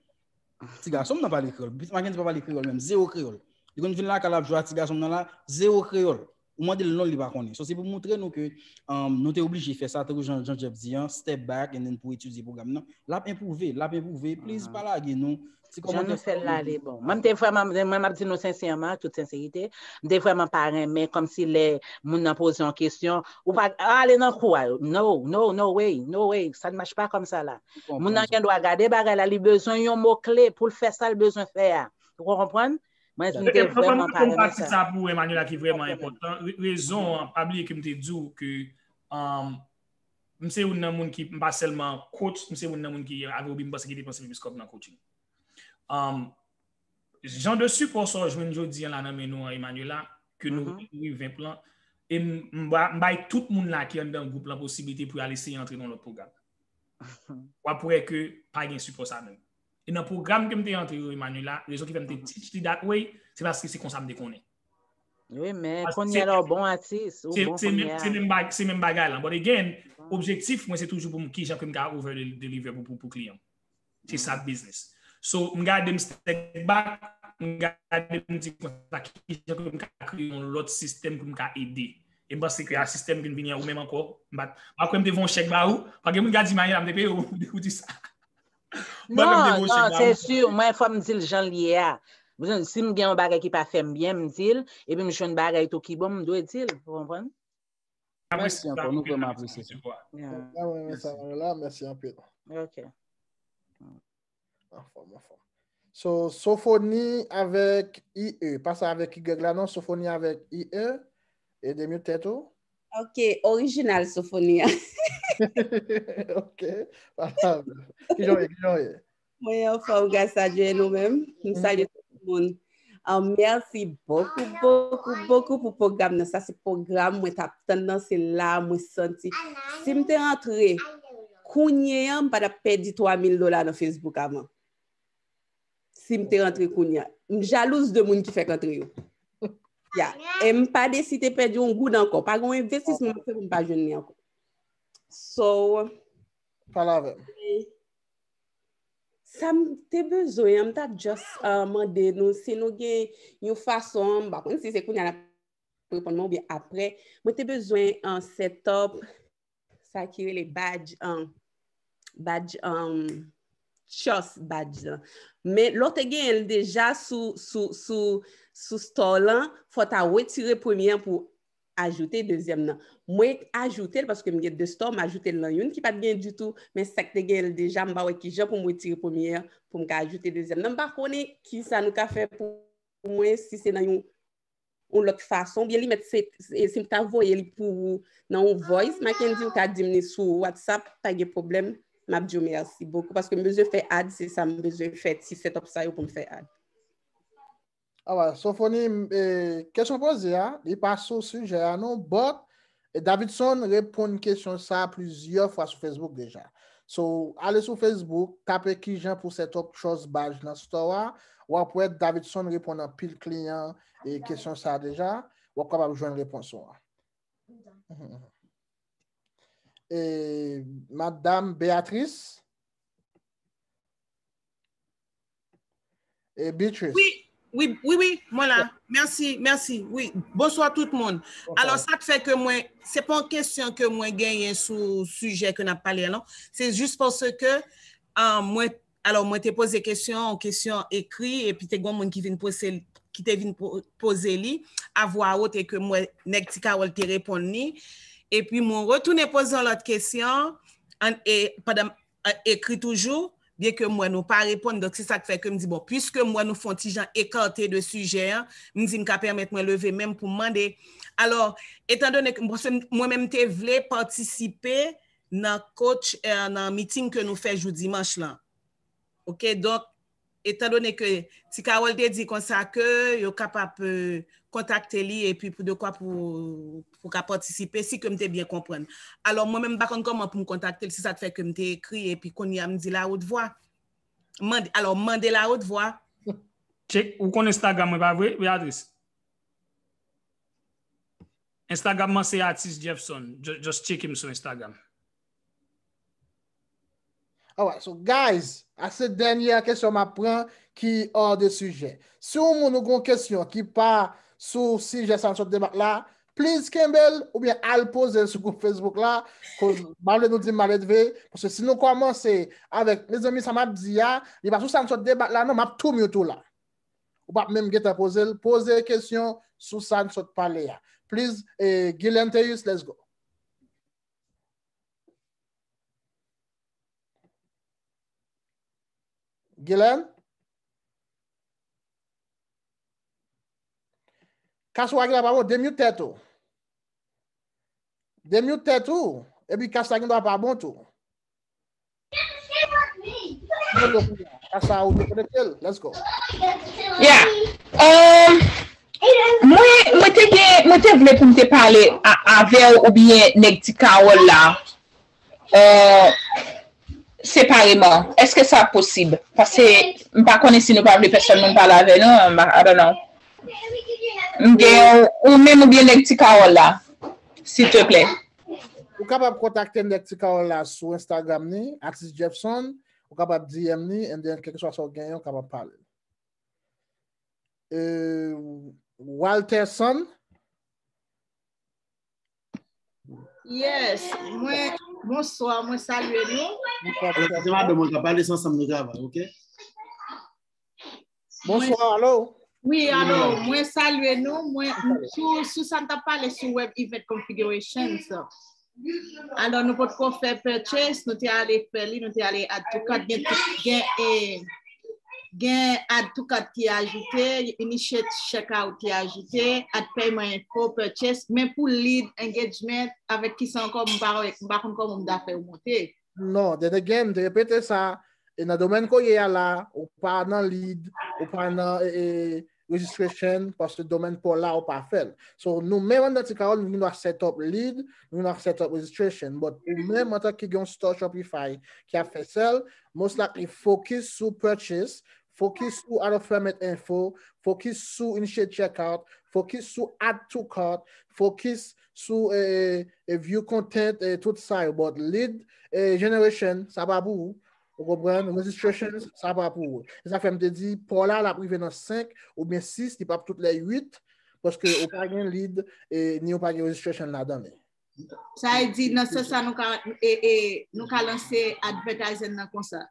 Ti gason m nan pale kreyòl. Mackendy pa pale kreyòl menm. Zewo kreyòl. Li konn vin lakay la ap jwe ak ti gason m nan la, zewo kreyòl. Ou mande l non, li pa konnen. So, se pou moutre nou ke, um, nou te oblije fè sa, tankou jan, jan Jeff di an, step back, and then pou etidye pwogram nan. L ap enpwouve, l ap enpwouve. Please, pa lage nou. Ti kòmantè sa yo mete. Jan nou fè l ale, bon. Mwen, m te vrèman, mwen, m ap di nou sensèman, tout senserite, m te vrèman pa renmen, kòmsi lè moun nan poze yon kesyon, ou pa ale nan kou a. No, no, no way, no way. Ça ne marche pas comme ça là. Moun nan gen dwa gade bagay la, li bezwen yon mo kle pou l fè sa l bezwen fè a. Ou konprann? Mwen, m te vrèman pa renmen sa. Sa pou Emmanuel la ki vrèman enpòtan. Re-, rezon an, pa bliye ke m te di w ke, um, m se youn nan moun ki, m pa sèlman coach, m se youn nan moun ki, avè oubyen m panse ki depanse pi plis kòb nan coaching. Um, jan de sipò sa w jwenn jodi an la nan men nou an, Emmanuel la, ke nou rive vent lan, e m, m ba-, m bay tout moun la ki anndan gwoup lan posiblite pou y al eseye antre nan lòt pwogram. W ap wè ke pa gen sipò sa menm. E nan pwogram ke m te antre yo, Emmanuel la, rezon ki fè m te teach li that way, se paske se konsa m te konnen. Wi, men kounye a la w bon atis, ou bon kounye a. Se menm bag-, se menm bagay lan. But again, objektif mwen se toujou pou m kijan ke m ka over deliver pou, pou, pou kliyan m. Se sa business. So, m gade m step back, m gade m di konsa kijan ke m ka kreye yon lòt sistèm pou m ka ede. E m panse ke a sistèm ki vini an ou menm ankò, m pa, m pa kwè m te voye yon chèk ba ou, pa gen moun ka di m anyen la, m te peye ou, ou di sa. Non, non, se si, mwen fò m di l jan l ye a. Si m gen yon bagay ki pa fè m byen, m di l, epi m jwenn bagay tou ki bon, m dwe di l, ou konprann? Mèsi ankò, nou vrèman apresye sa. Mwen renmen sa, Manuela, mèsi anpil. Ok. Anfòm, anfòm. So, Sofoni avèk I E. Pa sa avèk Y la, non, Sofoni avèk I E. Ede m yon tèt ou. Ok, orijinal Sofoni a. Ok. Kijan w ye, kijan w ye? Mwen anfòm, gras a Dye, e nou menm? M salye tout moun. Ah, mèsi bokou, bokou, bokou pou pwogram nan. Sa se pwogram mwen t ap tann nan, se la mwen santi. Si m te rantre kounye a, m pa t ap pèdi twa mil dola nan Facebook avan. Si m te rantre kounye a. M jalouz de moun ki fèk rantre yo. Ya. E m pa deside pèdi yon goud ankò. Pa gen yon envestisman m ap fè pou m pa jwenn li ankò. So, pale avè m. Sa m te bezwen an, m ta just, uh, mande nou si nou gen yon fason, m pa konn si se kounye a n ap reponn mwen oubyen aprè. Mwen te bezwen, uh, set up sa ki rele badge, uh, badge, um, trust badge lan. Men lè w te genyen l deja sou, sou, sou, sou store lan, fò w ta retire premye an pou ajoute dezyèm nan. Mwen ajoute l paske m gen de store, m ajoute l nan youn ki pa t gen ditou, men sa k te gen l deja, m pa wè kijan pou m retire premye an, pou m ka ajoute dezyèm nan. M pa konnen kisa nou ka fè pou mwen, si se nan yon, yon lòt fason, oubyen li mèt se, se, si m ta voye li pou ou nan yon voice, Mackendy, ou ka di m li sou WhatsApp, pa gen pwoblèm, m ap di w mèsi bokou, paske m bezwen fè ad, se sa m bezwen fè, ti set up sa yo pou m fè ad. Alright, Sofoni, eh, kesyon poze a, li pa sou sijè a non, but, eh, Davidson reponn kesyon sa plizyè fwa sou Facebook deja. So, ale sou Facebook, tape kijan pou set up trust badge nan store a, w ap wè Davidson reponn anpil kliyan e kesyon sa deja, w ap kapab jwenn repons ou an. E, Madam Beatrice? E Beatrice? Wi, wi, wi, wi, mwen la. Mèsi, mèsi. Wi, bonswa tout moun. Alò, sa k fè ke mwen, se pa yon kesyon ke mwen genyen sou sijè ke n ap pale a, non. Se jis paske, ah, mwen, alò, mwen te poze kesyon, yon kesyon ekri, epi te gen yon moun ki vin poze, ki te vin po-, poze li, a vwa wot, e ke mwen, nèg Ti Kawòl te reponn li. Epi mwen retounen poze yon lòt kesyon, an, e pandan, a, ekri toujou, byen ke m wè nou pa reponn, donk se sa k fè ke m di, bon, piske m wè nou fè yon ti jan ekate de sijè an, m di m ka pèmèt mwen leve men m pou m mande. Alò, etan done ke, paske mwen menm te vle patisipe nan coach, eh, nan meeting ke nou fè jou dimanch lan. Oke, donk, etan done ke Ti Carole te di konsa ke yo kapab, eh, kontakte li epi pou dekwa pou, pou ka patisipe, si ke m te byen konprann. Alò, mwen menm, m pa konn kòman pou m kontakte l, se sa k fè ke m te ekri, epi kounye a m di la haute voix. Mande, alò, mande la haute voix. Tchek, ou konn Instagram mwen, pa vre, Beatrice? Instagram mwen se Atis Jeffson. Just, just tcheke m sou Instagram. Alright, so guys, a se dènyè kesyon m ap pran ki hors de sujet. Si yon moun ou gon kesyon ki pa sou sijè sa n sot debat la, please kenbe l oubyen al poze l sou gwoup Facebook la, koz m pa vle nou di m maledve, paske si nou kòmanse avèk, mezanmi, sa m ap di a, li pa sou sa n sot debat la, non, m ap tou mute ou la. Ou p ap menm gentan poze l, poze kesyon sou sa n sot pale a. Please, eh, Guy Lenteus, let's go. Gilen? Kas ou a gen dwa pa bon, demute tèt ou. Demute tèt ou, epi kas la gen dwa pa bon tou. Kas la ou dekonekte l, let's go. Yeah. Um, mwen, mwen te gen, mwen te vle pou m te pale a- avè w oubyen nèg Ti Kawòl la. Euh, separeman. Èske sa posib? Paske m pa konnen si nou pa vle pèsòn moun pale avè nou, m pa- I don't know. M gen ou menm oubyen nèg Ti Kawòl la, silteplè. Ou kapab kontakte nèg Ti Kawòl la sou Instagram ni, Atis Jeffson. Ou kapab D M ni, and then kèlkeswa sa w genyen, ou kapab pale. Euh, Walterson. Yes, mwen, bonswa, mwen salye nou. Se madanm mwen k ap pale, se ansanm nou travay, ok? Bonswa, alo. Wi, alo, mwen salye nou. Mwen, sou, sou sa n t ap pale sou web event configurations. Alò, nou potko fè purchase, nou te ale fè li, nou te ale add to cart, gen, gen, eh, gen add to cart ki ajoute, initiate checkout ki ajoute, add payment info, purchase, men pou lead engagement, avèk kisa ankò, m pa, m pa konn kòman m ta fè yo monte. Non, then again, m te repete sa, e nan domèn ke w ye a la, ou pa nan lead, ou pa nan e, e, registration, paske domèn pa w la, ou pa fè l. So, nou menm anndan Ti Kawòl, nou gen dwa set up lead, nou gen dwa set up registration, but ou menm antanke gen yon store Shopify ki ap fè sèl, most likely focus sou purchase, focus sou add of payment info, focus sou initiate checkout, focus sou add to cart, focus sou eh, eh, view content, eh, tout sa yo, but lead eh, generation, sa pa pou ou. Ou konprann? Registrations, sa pa pou ou. Se sa fè m te di, pa w la, l ap rive nan senk oubyen sis, li p ap tout lè uit, paske ou pa gen lead, eh, ni ou pa gen registration ladan li. Sa vle di, nan sans sa, nou ka, e, e, nou ka lanse advertising nan konsa.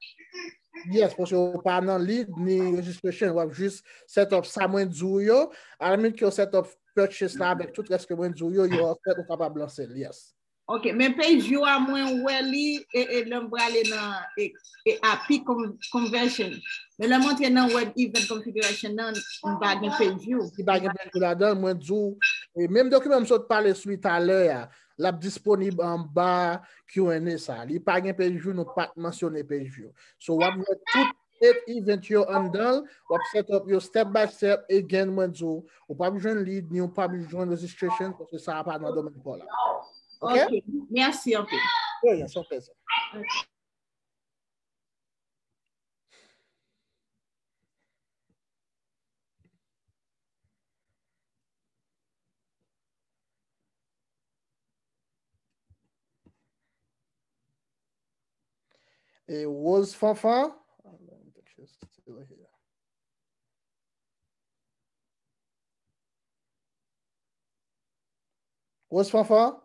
Yes, paske ou pa nan lead ni registration, w ap jis set up sa mwen di w yo. A la limit ke w set up purchase la avèk tout rès ke mwen di w yo, yo an fèt ou kapab lanse l, yes. Ok, men page view a mwen wè li e, e lè m prale nan e, e A P I con- conversion. Men lè m antre nan web event configuration nan, m pa gen page view. Li pa gen page view ladan, mwen di w, e menm dokiman m sot pale sou li talè a, l ap disponib anba Q and A sa. Li pa gen page view, nou pa t mansyone page view. So, w ap wè tout eight event yo anndan l, w ap set up yo step by step, again, mwen di w, ou p ap jwenn lead, ni ou p ap jwenn registration, paske sa a pa nan domèn pa w la. Ok? Ok, mèsi anpil. Yeah, yeah, se yon plèzi. E Rose Fanfan. Rose Fanfan?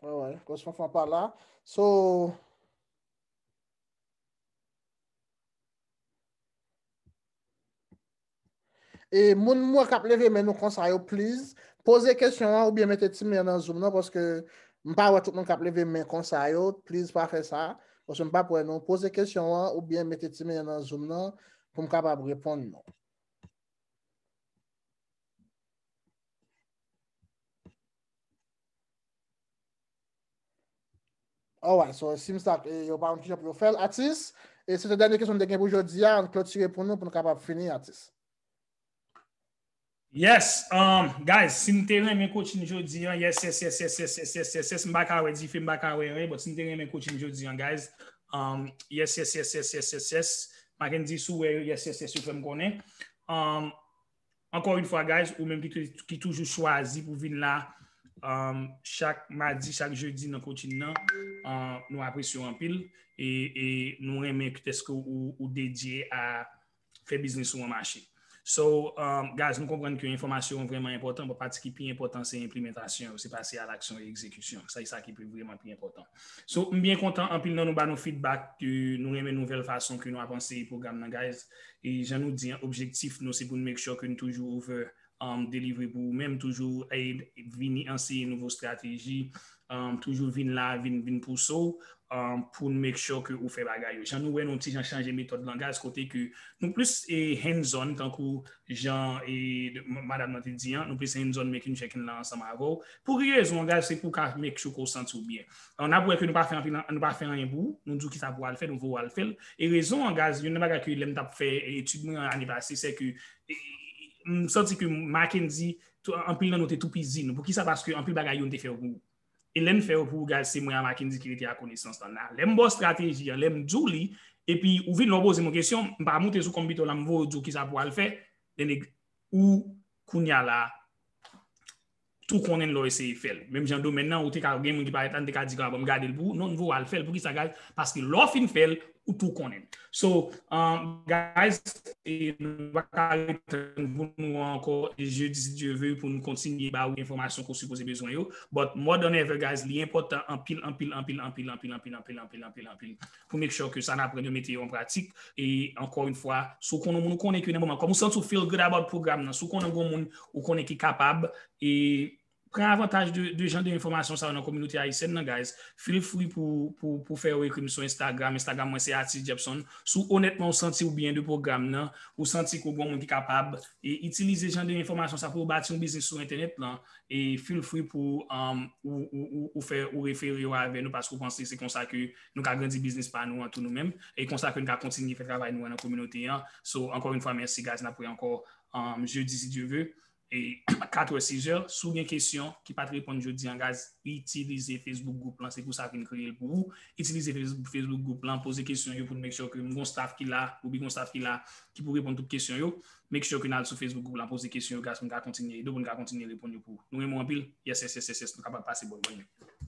Alright, Rose Fanfan pa la. So, e moun mwen k ap leve men nou konsa yo, please, poze kesyon an oubyen mete ti men an nan Zoom nan, paske M pa wè tout moun k ap leve men konsa yo, please pa fè sa. Paske m p ap wè nou. Poze kesyon an oubyen mete ti men nan Zoom nan pou m kapab reponn nou. Alright, so it seems like eh, yo pa konn kijan pou yo fè l, atis. E se te dènye kesyon m te gen pou jodi a, ann klotire pou nou, pou nou kapab fini, atis. Yes, um, guys, si n te renmen coaching jodi an, yes, yes, yes, yes, yes, yes, yes, yes, yes, m pa ka wè dife, m pa ka wè anyen, but si n te renmen coaching jodi an, guys, um, yes, yes, yes, yes, yes, yes, yes, Mackendy, si w wè yo, yes, yes, yes, yo fè m konnen. Um, ankò yon fwa, guys, ou menm ki, tou- ki toujou chwazi pou vin la um, chak madi, chak jedi nan coaching nan, uh, nou apresye w anpil e, e nou renmen kit èske ou, ou dedye a fè biznis ou an mache. So, um, guys, nou konprann ke enfòmasyon an vrèman enpòtan, but pati ki pi enpòtan se enplimantasyon yo, se pase a laksyon e egzekisyon. Sa e sa ki pi vrèman pi enpòtan. So, m byen kontan, anpil nan nou ba nou feedback ke nou renmen nouvèl fason ke nou ap anseye pwogram nan, guys. E jan nou di an, objektif nou se pou n make sure ke n toujou over um, delivre pou ou menm, toujou eh, vini anseye nouvo estrateji, um, toujou vin la, vin, vin pouse w, um, pou n make sure ke ou fè bagay yo. Jan nou wè nou ti jan chanje metòd langaj kote ke nou plis eh, hands on tankou jan eh, de- m- madanm nan te di an, nou plis hands on making check in la ansanm avè w. Pou ki rezon langaj se pou w ka make sure ke w santi w byen. An ap wè ke nou pa fè anpil nou pa fè anyen pou ou, nou di w kisa pou w al fè, nou voye w al fè l. E rezon an guys, youn nan bagay ke lè m t ap fè etid mwen an ane pase, se ke m santi ke Mackendy, anpil nan nou te toupizi nou. Poukisa? Paske anpil bagay yo n te fè yo pou ou. E lè n fè yo pou ou, guys, se mwen a Mackendy ki rete a konesans lan. Lè m ba w estrateji an, lè m di w li, epi ou vin la w poze m yon kesyon, m pa moute sou konpitè w la, m voye w di w kisa pou w al fè, then ou kounye a la, tou konnen lè w eseye fè l. Menm jan domèn nan, ou te ka gen moun ki parèt la, n te ka di, "Ah, bon, m gade l pou ou." Non, n voye w al fè l. Poukisa, guys? Paske lè w fin fè l, ou tou konnen. So, um, guys, e nou pa ka retann pou nou ankò jedi, si Dye ve, pou nou kontinye ba ou enfòmasyon ke w sipoze bezwen yo. But more than ever, guys, li enpòtan anpil, anpil, anpil, anpil, anpil, anpil, anpil, anpil, anpil, anpil, anpil, pou make sure ke sa n aprann yo mete yo an pratik. E ankò yon fwa, si w konnen moun ou konnen ke nan moman, kòm ou santi w feel good about pwogram nan, si w konnen gon moun ou konnen ki kapab, e pran avantaj de, de jan de enfòmasyon sa yo nan kominote ayisyèn nan, guys. Feel free pou, pou, pou fè yo ekri m sou Instagram. Instagram mwen se Atis Jepson. Si w onètman ou santi w byen de pwogram nan, ou santi ke w gon moun ki kapab, e itilize jan de enfòmasyon sa pou w bati yon biznis sou entènèt lan, e feel free pou um, ou, ou, ou, ou fè ou refere yo avè nou paske w panse se konsa ke nou ka grandi biznis pa nou an tou nou menm, e konsa ke nou ka kontinye fè travay nou an nan kominote an. So, ankò yon fwa, mèsi guys, n ap wè ankò um, jedi si Dye ve. E kat è, sis è, si w gen kesyon ki pa t reponn jodi an, guys, itilize Facebook group lan, se pou sa ke n kreye l pou ou. Itilize Facebook, Facebook group lan, poze kesyon yo pou n make sure ke m gon staff ki la, ou bi gon staff ki la, ki pou reponn tout kesyon yo. Make sure ke n al sou Facebook group lan, poze kesyon yo, guys, pou n ka kontinye ede w, pou n ka kontinye reponn yo pou ou. Nou renmen w anpil. Yes, yes, yes, yes, yes, nou kapab pase bò l ban yo.